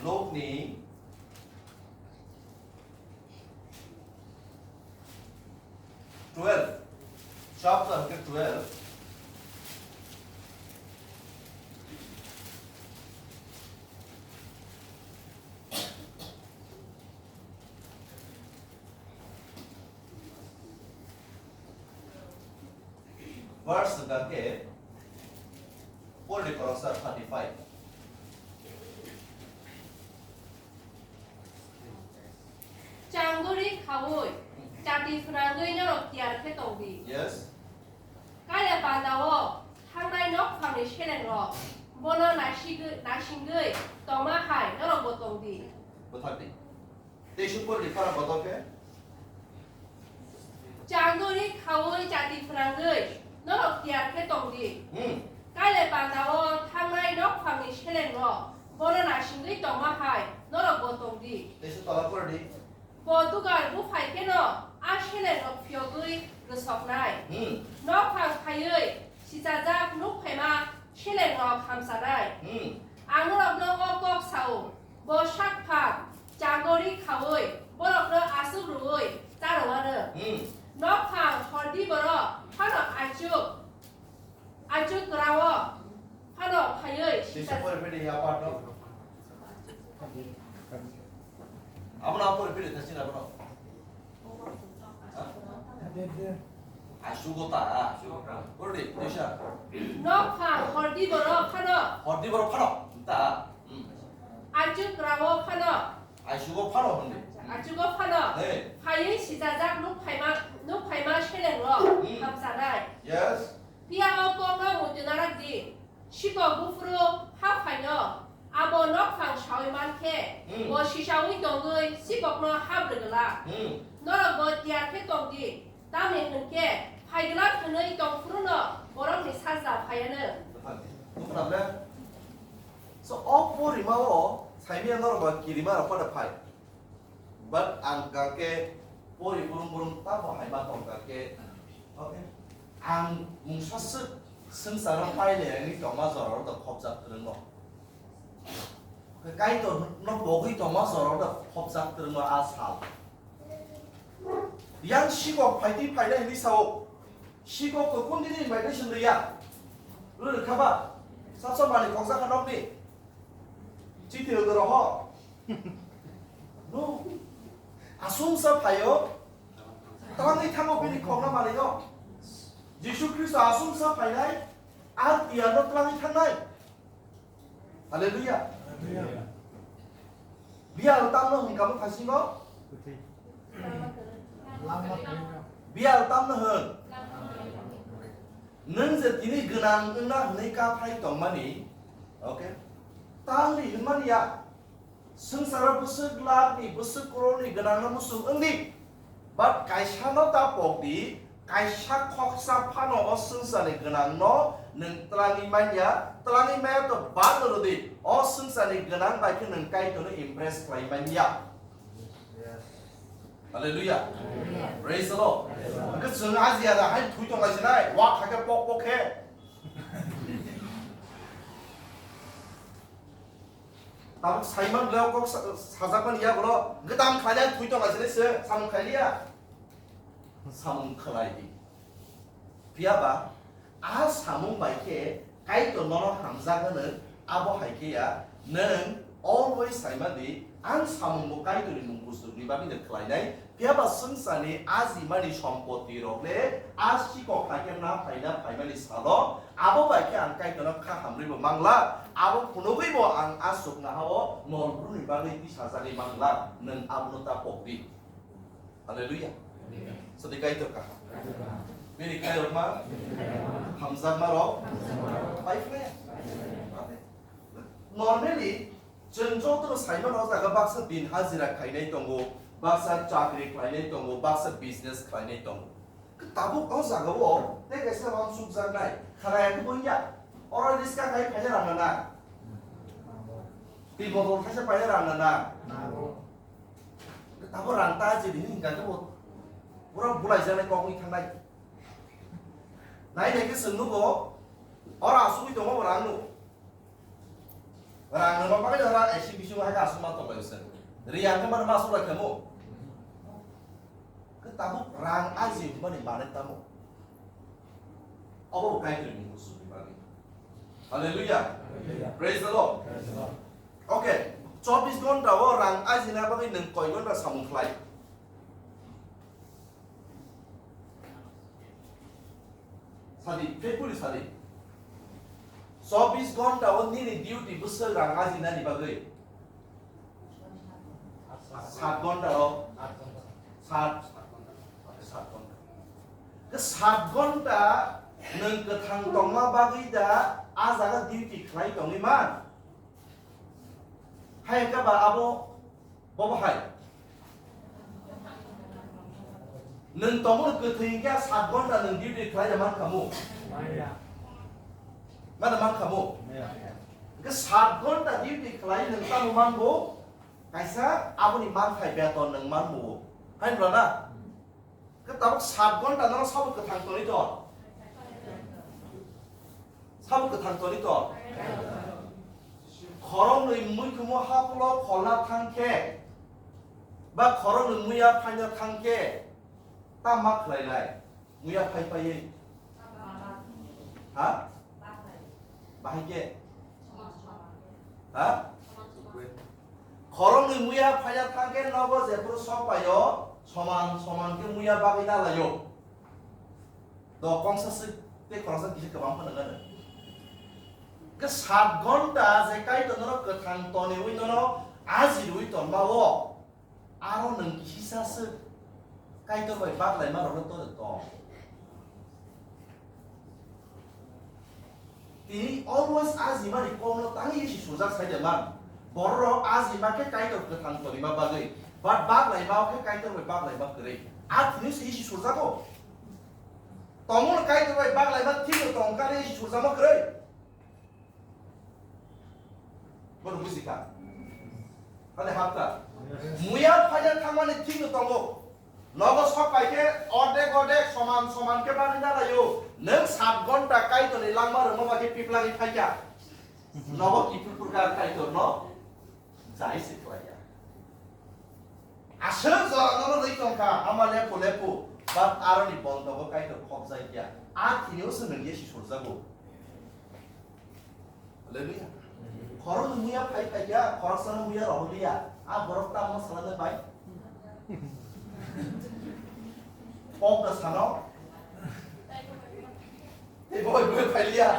Lukni twelve, chapter hwnkhe twelve, verse hwnkhe Paul ni khoroksa thirty-five. Changori khaui, chati phwnangwi norok tiyar khe tong di. Yes. Kailaipanda o thangnai nokphangni selengrok bono naisingwi, naisingwi tongma hai norokbo tong di. Bwthar di. Tei sukor ni khorang kotor khe? Changori khaui chati phwnangwi norok tiyar khe tong di. Hmm. Kailaipanda o thangnai nokphangni selengrok bono naisingwi tongma hai norokbo tong di. Tei se tola por di. Bo dugar buphai kheno a selengrok phiyogwi rwsoknai. Hmm. Nokphang phaiwi sichajak nuk phaima selengrok hamchanai. Hmm. Ang norokno o kok sao, bo sakphang changori khaui borokno aswk rwui charwano. Hmm. Nokphang hordi borok phano aichuk, aichuk kwrao phano phaiwi Sisa sisa pori pori ya part no. Abo na pori pori thasi na bono. Asugo ta, asugo ta. Pori de, Nisha. Nokphang hordi borok phano. Hordi borok phano. Ta. Hmm. Aichuk kwrao phano. Aisugo phano hwnwi. Achugo phano. Hey. Phaiwi sichajak nuk phaima, nuk phaima selengrok Hmm. hamchanai. Yes. Phiya o kokno muitu narak di. Sikok buphuru ha phaino abo nokphang saui man khe, Hmm. bo sisaui tongwi sikokno ha bwrwgwla. Hmm. Norok bo tiyar khe tong di. Tamni hwn khe, phaigwlak hwnwi tong phuru no borokni sajla phaianw. Tungkha le. So, o porima o saimia norok ba kirima rok pada phai. But ang kake pori burum burum tamo hai ma tong kake. Okay. Ang mungsa swk swngcharo pai le ani tongma jorao da khopjak kwrwng no. Kaitor no bogwi tongma jorao da khopjak kwrwng no a sal. Yang sikok phaitwi phainai hinwi sao. Sikok kok kundini bai twi swngliya. Rwrwkha ba? Sasa mani khoksa kha nokni. Chiti rwdoro ho. No. Asumsa phaio. Twlangwi thango bini khokna mani no. Jisu Khristo asumsa phainai. Ar tiyarno twlangwi thangnai. Hallelujah. Hallelujah. Biyal tamno hwn kamo phasingo? Biyal tamno hwn? Nwng je tini gwnang wngna hwnwi kaphai tongmani, okay? Tamni hwnmani ya, swngcharo bwswk lakni, bwswk crore-ni gwnangno muchung wngdi. But kaisano ta pokdi, kaisa khoksa phano o swngcharni gwnangno nwng twlangwi manya, twlangwi maya to bad rwdi, o swngcharni gwnang bai khe nwng Kaitorno impress khlai manya. Hallelujah. Praise the Lord. Hwnkhe chwng aji ada hai thwi tong lai sinai, wak hakhe pok pok khe. Tabuk saiman leo kok sa-, sajakmani ya bolo, gdam khaina thwi tong lai sinai se, samung khailiya. Samung khlai di. Phiya ba, a samung bai khe Kaitor nono hamjak hwno, abo hai khe ya, nwng always saimani, ang samung bo Kaitorni mung buchukni bagwi no khlainai, phiya ba swngcharni ajimani sompoti rok le, a sikok hai khe na phaina phaimani salo, abo bai khe ang Kaitorno kha hamrwi bo mangla, abo phunugwi bo ang aswk nahao nol bruni bagwi tisajagwi mangla, nwng abono ta pokdi. Hallelujah. Sadi Kaitor kaham. Bini khairokma, hamjakma rok, pai phlaya. Normally, chwng joto no saimano o jaga baksa din hajira khainai tongo, baksa chakri khlainai tongo, baksa business khlainai tongo. Tabuk o jaga o tei kaisa wansukjaknai, kharai khe bo wngya. Oro riska khai phaina rang nana. Twi botol thaisa paina rang nana. Abo rang ta je bini hingka khe bo pura bulai jani kok wng thangnai. Nai nai khe chwng nugo, oro asugwi tongo bo rang no. Rang no bagwi rang S C bisingo hai aswk ma tong lai se. Riyang khe mano ma aswk lai khamo. Khe tabuk rang aji mani mane tamo. Abo bo Kaitorni mung suri bagwi. Hallelujah. Hallelujah. Praise the Lord. Praise the Lord. Okay, chobbish ghonta o rang ajina bagwi nwng koi ghonta samung khlai? Sadi, faithfully sadi. Chobbish ghonta o nini duty bwswk rang ajinani bagwi? Sat ghonta o? Sat, sat ghonta. Khe sat ghonta nwng kwthang tongma bagwi da a jaga duty khlai tongwi man? Hai khe ba abo, bobo hai. Nwng tongmani kwthwi hwnkhe sat ghonta nwng duty khlai ya man khamu? Mano man khamu? Hwnkhe sat ghonta duty khlai nwng tamo manbo? Kaisa aboni manthai beton nwng manbo. Hai nula na? Khe tabuk sat ghonta no sabo kwthang toni ton? Sabo kwthang toni ton? Khoroknwi muikhumu haphulo kholna thang khe, ba khoroknwi muiya phaina thang khe, ta ma khlai lai? Muiya phai phaiwi. Ha? Bahai khe? Ha? Khoroknwi muiya phaina thang khe nogo jephuru sok paio, soman soman khe muiya bagwi na laio. Do kongsa swk tei khoroksa kisa kwbang phano nangano. Khe sat ghonta je Kaitor nono kwthang toniwi nono ajirwi tonma o, aro nwng kisa swk Kaitor bai baglaima rokno toni tong. Tini always ajimani kokno tangwi isi sujak sai de man. Bororok ajima khe Kaitor kwthang tonima bagwi, but baglaima khe Kaitor bai baglaima kwrwi. A thini se isi sujago. Tongmung Kaitor bai baglaima thikno tongkha isi sujama kwrwi. Bono buji kha. Ani hapta. Muya phaina thangmani thikno tongo. Nogo sok pai khe ordek ordek soman soman khe bagwi na laio. Nwng sat ghonta Kaitorni langma rwma bai khe piplagwi phaikha. Nogo kiphil phurkha Kaitorno jai se khlaiya. Aswk jora nono rwi tongkha, ama lepu lepu, but aroni bondogo Kaitor khopjai kya. A thini o se nwng ye si surjago. Hallelujah. Khoroknwi muya phai phai kya, khoroksano muya rohorliya. A borok tamo salane bai. Pok da sano. Tei boi boi phailiya.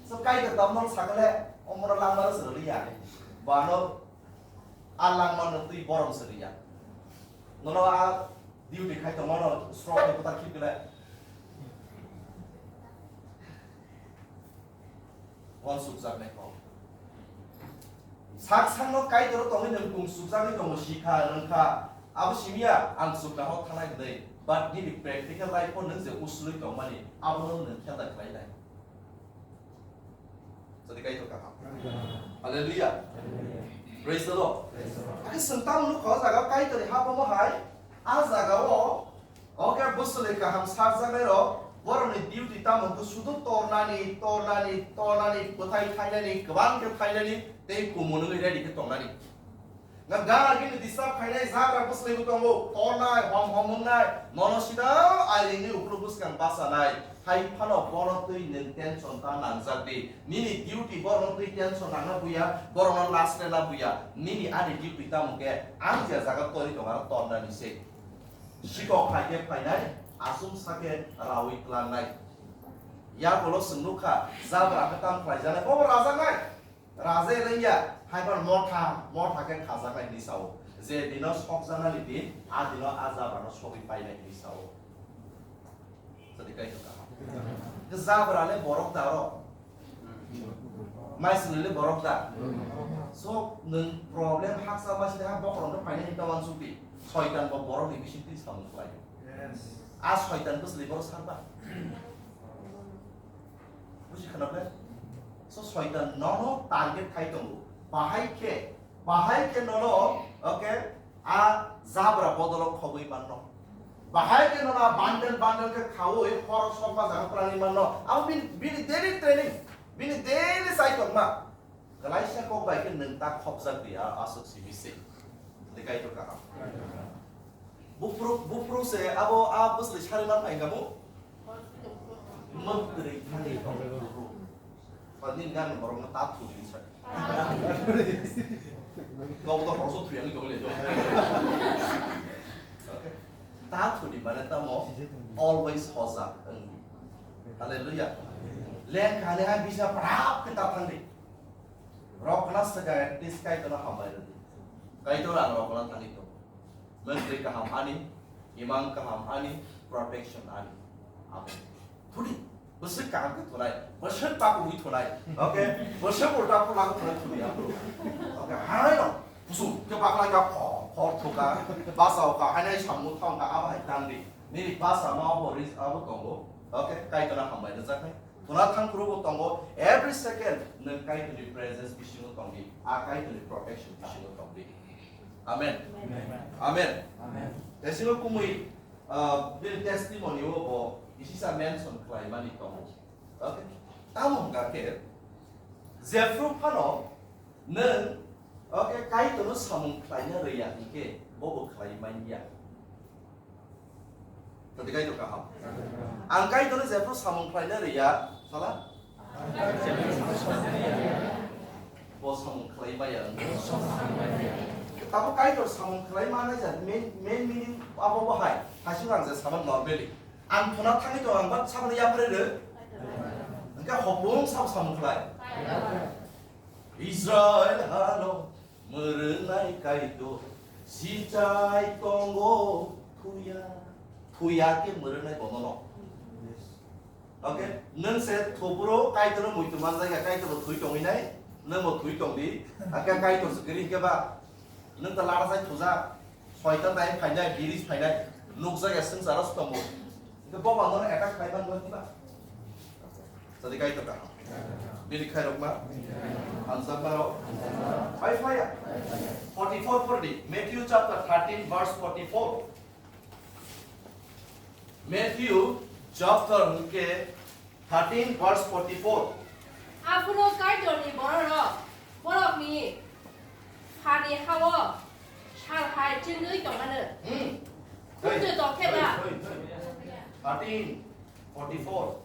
So Kaitor tamno sakale, omoro langmano srwliya. Bano a langmano twi borom srwliya. Nono a duty khai tongmano srok ni kotar khibgele. Uansukjaknai kok. Sak sakno Kaitor tongwi nwng kungsukjagwi tongo, sikha, rwngkha. Abo simiya ang chukna hok thanai hwnwi, but nini practical life-o nwng je uslui tongmani, abono nwng khelda khlainai. Jadi Kaitor kaham. Hallelujah. Praise the Lord. Akhe chwng tamo nukha o jaga Kaitorni hap omo hai, a jaga-o Oke, bwswlwi kaham sarjaknairok, borokni duty tamo hwnkhe sudu tornani, tornani, tornani, bwthai thainani, kwbang khe thainani tei kumun wngwi ready khe tongnani. Nga gana gini disturb khainai jagra bwswlwi bo tongo, tornai, hom hom wngnai, nono sida airingni ukluk bwskang bachanai. Hai phano bono twi nwng tension ta nangjak di. Nini duty borokno twi tension nangna buya, borokno last rena buya. Nini ani duty tamo khe ang je jaga tori tongo aro tornani se. Sikok hai khe phainai, aswk sa khe raui tlangnai. Yakolo chwng nukha, jabra khe tam khlaijaknai, bobo rajaknai. Raja rwngya, hai phano motha, motha khe khajaknai hinwi sao. Je dino sokjaknani din, a dino a jabrano sogwi painai hinwi sao. Jadi kaitor kaham. Khe jabra le borok da aro. Maisingni le borok da. So, nwng problem haksa maisingni ha bokhorok no painai hinwi ta uansukdi. Soitan bo borokni bisingtwi samung khlai. A soitan bwswlwi borok sarba. Buji khna ble? So, soitan nono target khai tongo. Bahai khe, bahai khe nono, okay, a jabra bodolo khogwi manno. Bahai khe nono a bundle bundle khe khaui hor sokma jaga twlangwi manno. Abo bini, bini daily training, bini daily Chai tongma. Kalaisa kok bai khe nwng ta khopjak di, a, aswk simi se. Tei Kaitor kaham. Buphuru, buphuru se abo a bwsli sari man phai kamo. Mwtwrwi thangwi tong buphuru. Ba nini gana borokno ta thudi sa. Kok to horso thuyang tong le. Okay. Ta thudi mane tamo always hojak wng. Hallelujah. Leng khani hai bisa prap khe ta thangdi. Rokna swkang at least Kaitorno hambai rwdi. Kaitor ang rokna thangwi tongo. Mentri kaham ani, imang kaham ani, protection ani. Amen. Thudi, bwswk kaham khe thunai, bwswk pakugwi thunai. Okay? Bwswk ulta pulta khe thunai thudi ang. Okay, hai no. Kusum khe bakla kha, khor, khor thuka, basa o kha, hai nai samung thang kha, abo hai tangdi. Nini basa ma obo ris abo tongo. Okay? Kaitorno hambai rwjaknai. Thuna thang phuru bo tongo, every second nwng Kaitorni presence bisingo tongdi, a Kaitorni protection bisingo tongdi. Amen. Amen. Amen. Amen. Tesingo kumui, ah, bini testimony o bo isisa mention khlaimani tongo. Okay? Tamo hwnkha khe, jephru phano nwng, okay, Kaitorno samung khlaina rwya hinkhe, bo bo khlai manya. Tadi Kaitor kaham. Ang Kaitorno jephru samung khlaina rwya, sala? Bo samung khlai maya. Tamo Kaitor samung khlai manai ja, main, main meaning abo bo hai. Hasing ang je sama normally. Ang thuna thangwi tong ang bat sama yapre re. Engka hopung sam samung khlai. Israel hano mwrwngnai Kaitor sichai tongo thuya. Thuya khe mwrwngnai bonono. Okay? Nwng se thopro Kaitorno muitu manjak ya, Kaitorbo thwi tongwi nai, nwngbo thwi tongdi. Hakhe Kaitor se kwrwi hinkhe ba, nwng ta lada sai thujak. Soitan dai phainai, biris phainai, nukjak ya swngcharo se tongo. Hinkhe bo manwno attack khlai man diba? Jadi Kaitor kaham. Bini khairokma. Hamjakma rok. Pai phlaiya. Forty-four purdi. Matthew chapter thirteen verse forty-four. Matthew chapter hwnkhe thirteen verse forty-four. Aphuru Kaitorni bororok borokni hani hao sal hai chengwi tongmano. Hmm. Khunju tong khe ba? Hey, hey, hey. Thirteen forty-four.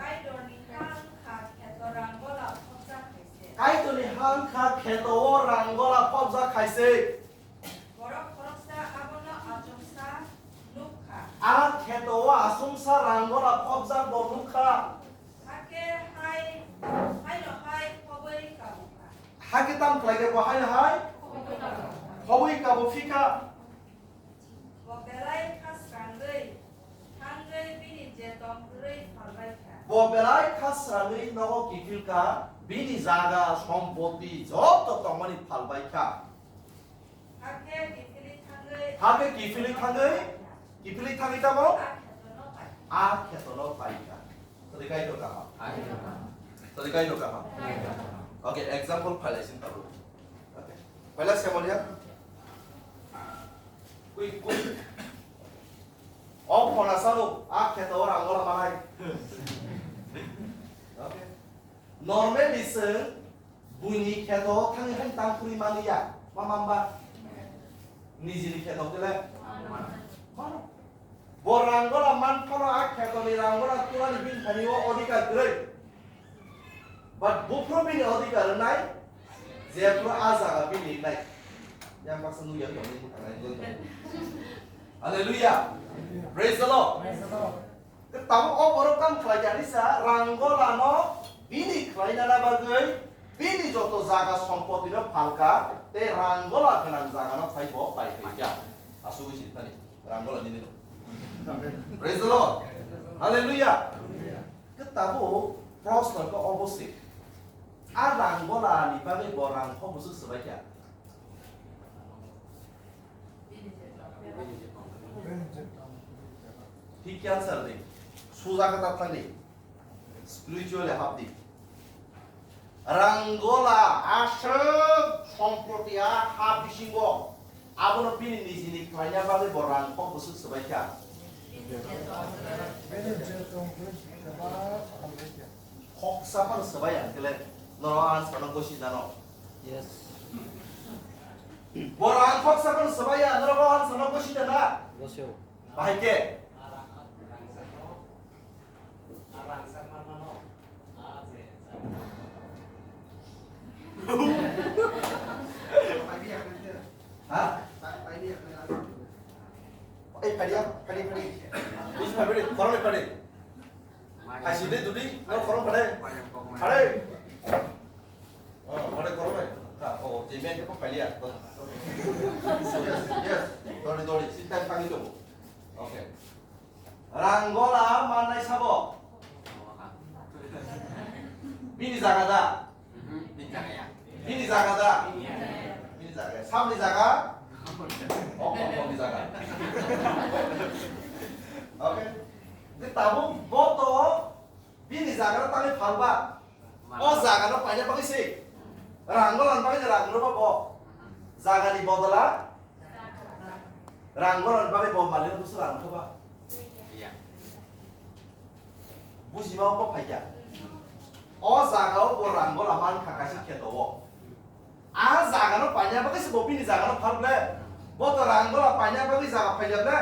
Kaitorni ha wngkha kheto rang gola phobjak khaise. Kaitorni ha wngkha kheto o rang gola phobjak khaise. Borok khoroksa abono achomsa nukha. A kheto o achomsa rang gola phobjak bo nukha. Hakhe hai, haino hai khobwi kabukha. Hakhe tamo khlai khe bo haino hai khobwi kabo phikha. Bo belai khasrangwi thangwi bini je tong kwrwi phalbaikha. Bo belai khasrangwi nogo kiphilkha, bini jaga, sompoti joto tongmani phalbaikha. Hakhe kiphilwi thangwi, hakhe kiphilwi thangwi, kiphilwi thangwi tamo? A khetono pai. A khetono paikha. Tadi Kaitor kaham. Tadi Kaitor kaham. Okay, example phailaisin tabuk. Okay. Paila Samaria. Kui, kui. O phona salo, a kheto o rang gola manai. Okay. Normally se buini kheto thangwi hai tang khuri mani ya. Ma mamba. Nijini kheto kele. Mano. Bo rang gola man phano a kheto ni rang gola tulani bini thani o odhikar kwrwi. But buphuru bini odhikar wngnai, jephuru a jaga bini wngnai. Yang baksa nukya bini wngnai. Hallelujah. Praise the Lord. Praise the Lord. Tei tabuk o borok tamo khlai kha hinwi sa, rang golano bini khlainani bagwi bini joto jaga sompotino phalkha, tei rang gola gwnang jagano phai bo pai phai kha. Asugwi sini thani, rang gola nini no. Praise the Lord. Hallelujah. Khe tabuk proshno khe obo se. A rang golani bagwi bo rang kho bwswk swbai kha. Thik khe answer di. Suja khe ta thani. Spiritually hap di. Rang gola aswk sompoti a ha bisingo. Abono bini nijini khlaina bagwi bo rang kho bwswk swbai kha. Khoksa phano swbai ang khe le. Norok ang sano gosi jano. Yes. Bo rang khoksa phano swbaiya, norok ang sano gosi jana. Gosio. Bahai khe? Ha? Ei, phaidi, phaidi, phaidi. Buji phaidi, khoroknwi phaidi. Phaisidi, dudi, no khorok phaidi. Phaidi. Oh, phaidi khoroknwi. Ha, oh, jemia khe phailiya. Yes, yes. Dori, dori, sita phaidi dong. Okay. Rang gola mannai sabo? Bini jaga da? Bini jaga da? Bini jaga. Samni jaga? Okni jaga. Okay. De tabuk bo to bini jaga tangwi phalba. O jaga no paina bagwi se. Rang gola bagwi rang no bo. Jaga ni bodola Rang gorokni bagwi bo malino busu rang kha ba? Iya. Bujima bo phaikha. O jaga o bo rang gola man kha kaisa kheto o. A jaga no paina bagwi se bo bini jaga no phal ble. Bo to rang gola paina bagwi jaga phaikha ble.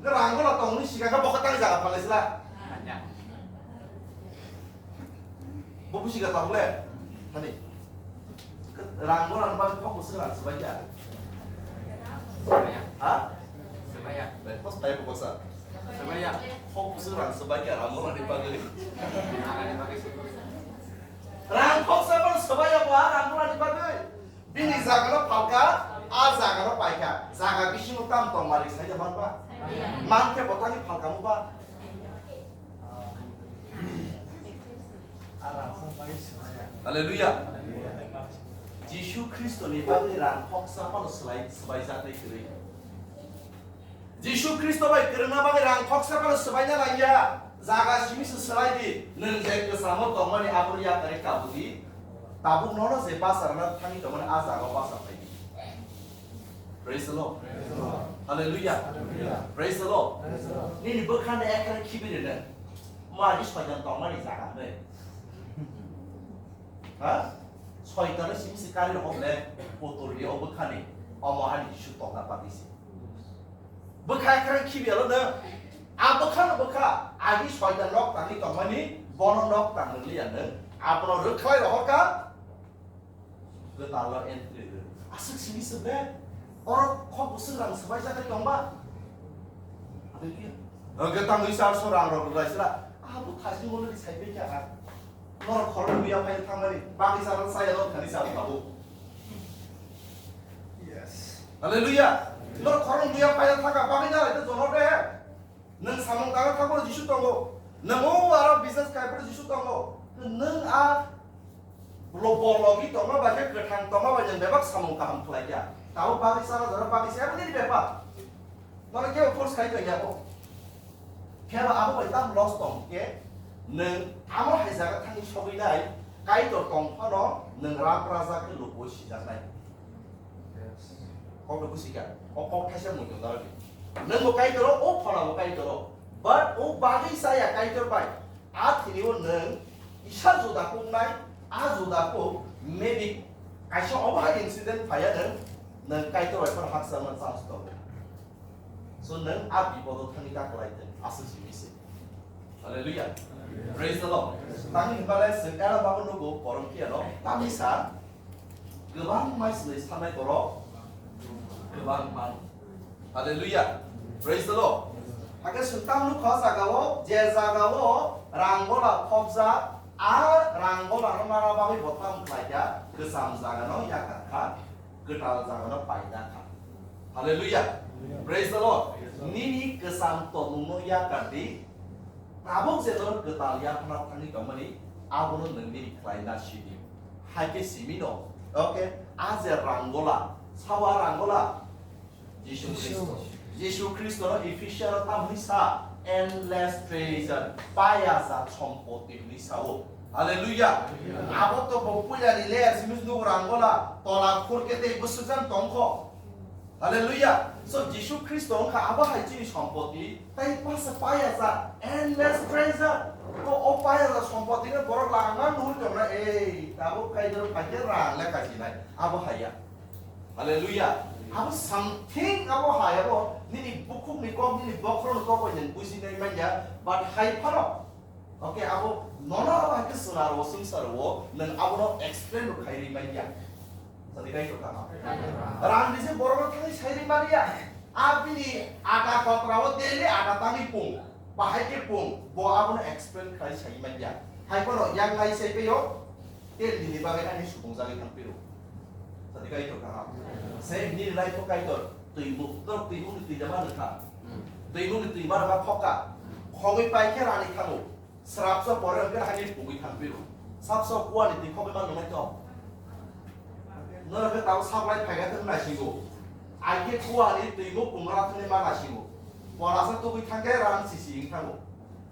Rang gola tongni sikha khe bo khe tang jaga phalai sila. Iya. Bo busi ka takhole. Thani. Rang bo rang bang kok busi rang sebai ya. Sebai ya. Ha? Sebai ya. Bai, kos bai ko sa. Sebai ya. Kok busi rang sebai ya, rang bo rang ni bagwi. Rang kok sa bang sebai ya, bo rang bo rang ni bagwi. Bini jaga no phalka, a jaga no paikha. Jaga bisingo tam tong mari sai ya man ba? Man khe bo thani phalka mu ba? Hallelujah. Jisu Khristo ni bagwi rang khoksa phano swlai, swbaijaknai kwrwi. Jisu Khristo bai kwrwngna bagwi rang khoksa phano swbaina langya. Jaga simi se swlai di. Nwng je kwchamo tongmani abono yakarwi kabudi. Tabuk nono je basa rwna thangwi tongmani a jaga o basa phai di. Praise the Lord. Hallelujah. Praise the Lord. Nini bwkha de ekre khibi rene. Mo agi soitan tongmani jaga de. Ha? Soitan simi se kari rok le putul ri o bwkhani. Omo hani Jisu tongna bagwi se. Bwkha ekre khibi alo de. A bwkha no bwkha. Agi soitan nok tangwi tongmani, bono nok tangwi liya de. Abono rwkhlai rohorka. Kwtal o entry rw. Aswk simi se ble. Oro kok bwswk rang swbai jaknai tong ba? Hallelujah. Hwnkhe tangwi church o rang rok rwlai sila. Ah, bo thasni molo ni sai bai kha. Norok khorok buya phai thangmani. Bagwi church o chaya norok thani chaya tabuk. Yes. Hallelujah. Norok khorok buya phai thangkha bagwi na lai to jono de. Nwng samung tangna thangphuru Jisu tongo. Nwng o aro business khaiphuru Jisu tongo. Nwng a lo-, bologwi tongma bai khe kwthang tongma bai nwng bebak samung kaham khlai ya. Tabuk bagwi chana jora bagwi se abo nini bepar. Nono kebo force khai tong ya bo. Phiya ba abo bai tam loss tong khe nwng amo hai jaga thangwi sogwi nai Kaitor tong phano nwng rap raja khe luku sijaknai. Kok no busi kha. O kok thaisa mui tong dalani. Nwng bo Kaitor o, o phola bo Kaitor o. But o bagwi saya Kaitor bai. A thini o nwng kisa juda kuk nai, a juda kuk maybe kaisa obo hai incident phaiya nwng, nwng Kaitor bai phano haksa man chance tongo. So nwng a bipod o thangwi ta kwlai thwng, aswk simi se. Hallelujah. Praise the Lord. Tangwi hinba le chwng era bago nugo korom phiya no, tamisa kwbang mai swlai sanai borok kwbang mano. Hallelujah. Praise the Lord. Hakhe chwng tam nukha o jaga o, je jaga o rang gola khopjak, a rang gola no mana bagwi bo tam khlai kha, kwcham jaga no yakar kha, kwtal jaga no paina kha. Hallelujah. Praise the Lord. Nini kwcham tongmung no yakar di. Tabuk je norok kwtal yaphana thangwi tongmani, abono nwng nini khlai na sidi. Hai khe simi no. Okay, a je rang gola, sabo a rang gola? Jisu Khristo. Jisu Khristo no Ephesian o tamo hwnwi sa, endless treasure, paya jak sompoti hwnwi sao. Hallelujah. Abo to bo puila ni layer simi nugo rang gola, tola khur khe tei bwswk jan tong kho. Hallelujah. So Jisu Khristo wngkha abo hai chini sompoti, tei pasa paya jak endless treasure. To o paya jak sompoti no borok langma nugwi tongna e Ei, tabuk Kaitor phaikhe rang le kasinai. Abo haya. Hallelujah. Abo something abo haya bo. Nini bukhuk ni kok, nini bokhorok ni kok bai nang businai manya. But hai phano. Okay, abo nono abo hai khe swngchar o, swngchar o, nang abono explain bo khai ri manya. Sadi kai to kama. Rang di se borok thani sai ri manya. Abini ada kotra o daily ada tangwi pung. Bahai khe pung, bo abono explain khai sai manya. Hai kono yang lai sai peyo, tel nini bagwi ani supung jagwi thang piro. Sadi kai to kaham. Sai nini lai to kai to, twi mu, to twi mu ni twi jama nang kha. Twi mu ni twi ma ba khokka. Khogwi pai khe rani thango. Srapsa pore hwnkhe hani pungwi thang piro. Sapsa kuani twi khogwi ma nang to. Noro khe tabo saplai phaiga thang naisingo. Ai khe kuani twi bo pungra thangni ma naisingo. Porasa tugwi thang khe rang sisi wng thango.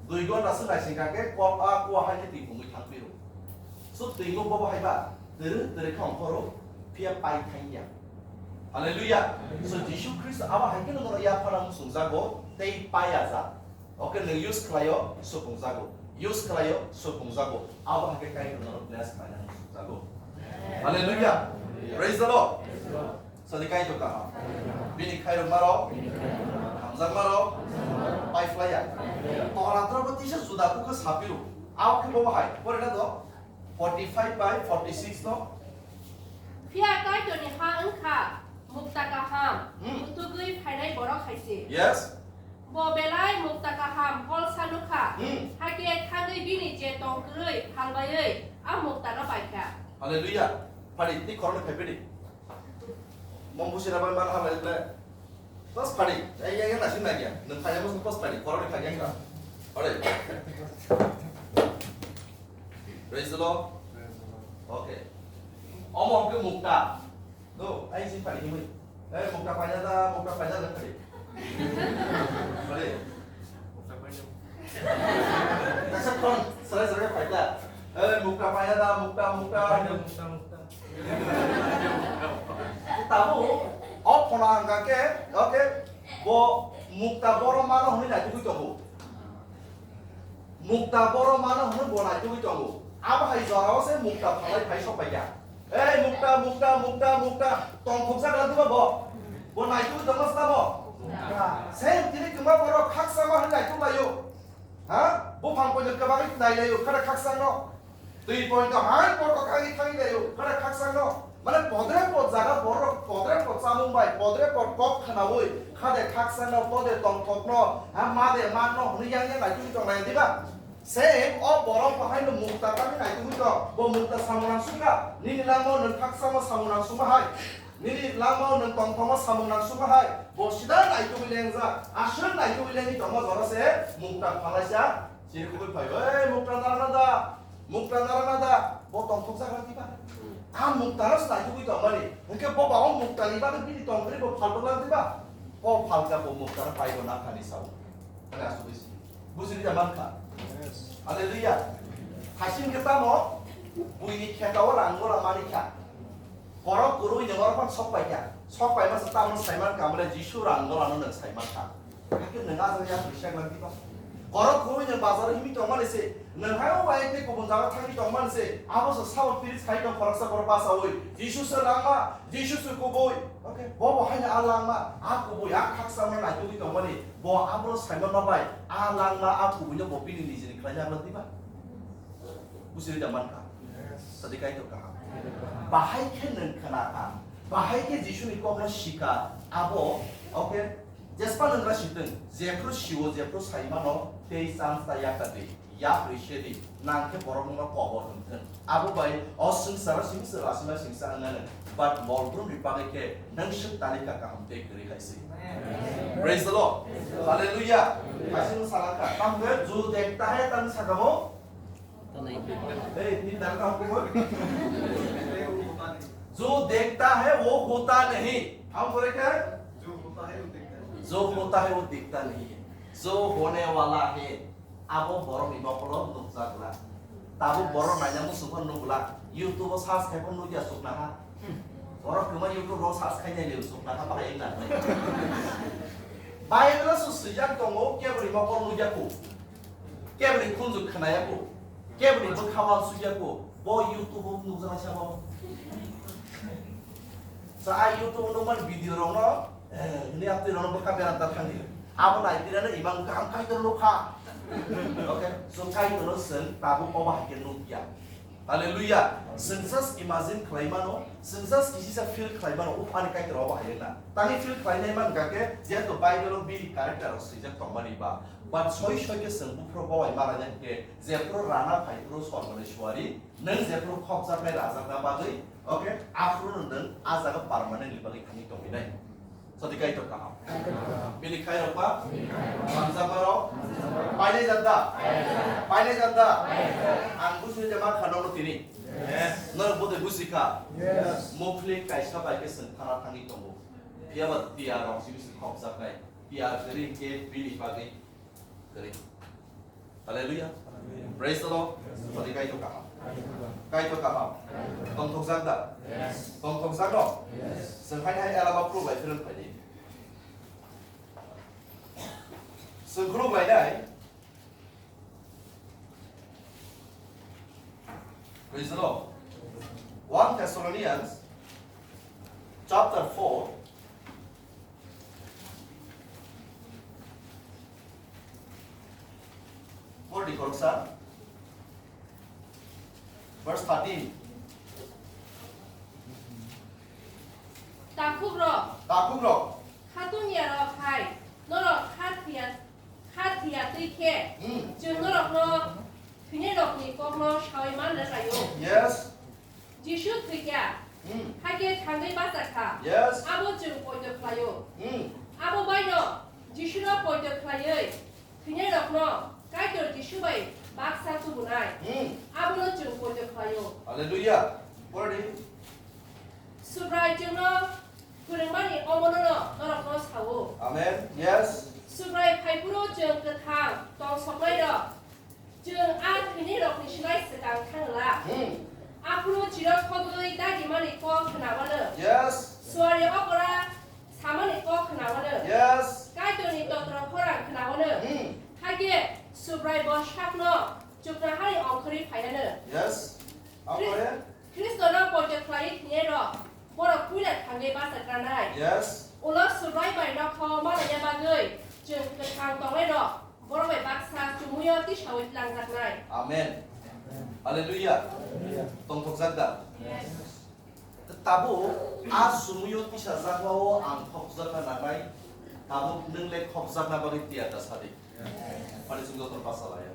Dui gonta se naising kha khe kok a kua hai khe twi pungwi thang piro. So twi bo bobo hai ba twrwk twrwk khe ongkhoro phiya pai thang ya. Hallelujah. So Jisu Khristo abo hai khe no ya phana musung jago tei pai ya ja. Okay, nwng use khlaio, supung jago. Use khlaio, supung jago. Abo hai khe Kaitor nono bless khlaina musung jago. Hallelujah. Praise the Lord. Sadi Kaitor kaham. Bini khairok maro, hamjak maro, pai phlaiya. Tora tora bo tisa juda kukhe sapiro. Abo khe bobo hai. Pore na do. Forty five by forty six no. Phiya Kaitorni ha wngkha mukta kaham, hmm, butugwi phainai borok hai se. Yes. Bo belai mukta kaham hol sa nukha. Hmm. Hakhe thangwi bini je tong kwrwi phalbaiwi a muktano paikha. Hallelujah. Phadi, tei khoroknwi phai phadi. Mom busi na bai mar halai le. Pas phadi. Ai, ai, ai, naising nai ya. Nang phai mo pas phadi. Khoroknwi phai ya. Ore. Praise the Lord. Okay. Omo ke mukta. No, ai si phadi himui. Eh, mukta paina da, mukta paina da phadi. Phadi. Kaisa khon, sarai sarai phaikha. Eh, mukta paina da, mukta, mukta. Paina, mukta, mukta. Tamo, o phona hwnkha khe, okay, bo mukta borok mano hwnwi naitugwi tongo. Mukta borok mano hwnwi bo naitugwi tongo. Abo hai jorao se mukta phalai phai sok paikha. Ei mukta, mukta, mukta, mukta, tongthokjak rw diba bo? Bo naitugwi tongma se tamo? Same tini kwma borok khaksa ma hwnwi naituglaio. Ha? Buphang poito kwbangwi nailaio, khare khaksa no. Twi poito hai porok kagwi thangwi laio, khare khaksa no. Mane podre pod jaga borok, podre pod chamung bai, podre pod kok khnaui, khade khaksa no, pode tongthok no, ha, made man no hwnwi yang yang naitugwi tonglai diba? Same o borok bo haino mukta tangwi naitugwi tong, bo mukta samung nang sukha, nini langmao nwng khaksa no samung nang sukha hai, nini langmao nwng tongthokma samung nang sukha hai, bo sida naitugwi lengjak, aswk naitugwi lengwi tongma jora se mukta phalaisa chirikugwi phaibai, "Ei, mukta narwkna da, mukta narwkna da," bo tongthokjak rw diba? A mukta no se naitugwi tongmani, hwnkhe bo ba o mukta ni bagwi bini tongmani bo phaltok lang diba? O phalka bo mukta no paibo nang kha ni sao. Ani asugwi si. Bujili da mankha. Yes. Hallelujah. Hasing khe tamo buini kheta o rang gola mani kha. Borok kwrwi ni borok phano sok pai kha. Sok pai masa tamo sai mankha, amle Jisu rang gola no nang sai mankha. Hakhe nang ajak ya risa glan diba. Borok kwrwi ni bazar himi tong mani se. Nang hai o bai te kubun jaga thangwi tong mani se. Abo se sao piri sai tong khoroksa borok basaui. Jisu se langma, Jisu se kubui. Okay, bo bo haino a langma, a kubui, a khaksa mani naitugwi tong mani. Bo abono saimanma bai, a langma, a kubuino bo bini nijini khlaina glan diba? Bujili da mankha? Yes. Sadi Kaitor kaham. Bahai khe nwng khna kha, bahai khe Jisuni kokno si kha, abo, okay, jespa nwng ra si thung, jephru sio, jephru sai mano, tei chance ta yak ta di. Yak rwi se di, nang khe borok nokno kobor wng thung. Abo bai o swngcharo singsa rasima singsa wngnani, but mol brumni bagwi khe nwng swk tali kha kaham tei kwrwi hai se. Amen. Praise the Lord. Hallelujah. Kaisa nwng salangkha, tamo khe ju dekhta hai tamo sakamo? Hey, ni dal kam ko. जो देखता है वो होता नहीं। हम बोले क्या? जो होता है वो दिखता नहीं। जो होता है वो दिखता नहीं है। जो होने वाला है। Abo borok ni bokolo nukjak glak. Tabuk borok naina muchung phano nukglak. YouTube o search khai phano nukya chukna ha. Borok kwma YouTube o search khai nailio chukna ha bahai wngna nai. Bible o swijak tongo keboni mokol nukya kho. Keboni khunju khwnaya kho. Keboni bwkha uansukya kho. Bo YouTube o nukjaknai sabo. Sa a YouTube o nukmani video rokno, eh, hwnwi aptwi rokno bwkha berang ta thangdi. Abo naitirano imang kaham Kaitor nukha. Okay, so Kaitorno chwng tabuk obo hai khe nukya. Hallelujah. Chwng just imagine khlai mano, chwng just kisisa feel khlai mano, uphani Kaitor obo hai wngna. Tangwi feel khlainai man kha khe, jehetu Bible o bini character rok swijak tongmani ba, but soi soi khe chwng buphuru bowai malaina hwnkhe, jephuru rana phai phuru sorgoni suari, nwng jephuru khokjaknai rajakna bagwi, okay, aphuru nwng a jaga permanently bagwi thangwi tongwi nai. Sadi Kaitor kaham. Bini khairokma, hamjakmarok, painai janda, painai janda. Ang busi je ma khano no tini. Norok bodoi busi kha. Mokli kaisa bai khe chwng thana thangwi tongo. Phiya ba tiyar rok simi se khokjaknai. Tiyar kwrwi khe bini bagwi kwrwi. Hallelujah. Praise the Lord. Sadi Kaitor kaham. Kaitor kaham. Tongthokjak da? Tongthokjak no? Chwng hai hai alama khuluk lai phirwng phaidi. Chwng khuluk lainai. Praise the Lord. One Thessalonians chapter four. Pori di khoroksa. Verse thirteen. Takhuk rok. Takhuk rok. Khatungya rok hai. Norok kha thiya, kha thiya twi khe. Hmm. Chwng norokno thwinai rokni kokno sawi man rwlaio. Yes. Jisu thwikha, hmm, hakhe thangwi bachakha. Yes. Abo chwng poito khlaio. Hmm. Abo baino Jisuno poito khlaiwi thwinairokno Kaitor Jisu bai baksa tubunai. Hmm. Abono chwng poito khlaio. Hallelujah. Pori di. Subrai chwngno phwrwngmani omono norokno sao. Amen. Yes. Subrai phaiphuru chwng kwthang tongsoknairok. Chwng a thwinirokni slai swkang thangla. Hmm. Aphuru chirok khogwi dagimani kok khwnawano. Yes. Suari okora samani kok khwnawano. Yes. Kaitorni totro khorang khwnawano. Hmm. Hakhe Subrai bo sakno chuknohani ongkhorwi phainano. Yes. Khri-, Aphore? Khristono poito khlaiwi thwinairok borok puila thangwi bachakranai. Yes. Ulo Subrai bai nokho malaina bagwi chwng kwthang tongnairok borok bai baksa chumuyo tisaui tlangjaknai. Amen. Hallelujah. Tongthokjak da? Yes. Tabuk a chumuyo tisajakmao ang khokjakna nangnai. Tabuk nwng le khokjakna bagwi tiyar da sadi? Yes. Phani chwng joto basa laiya.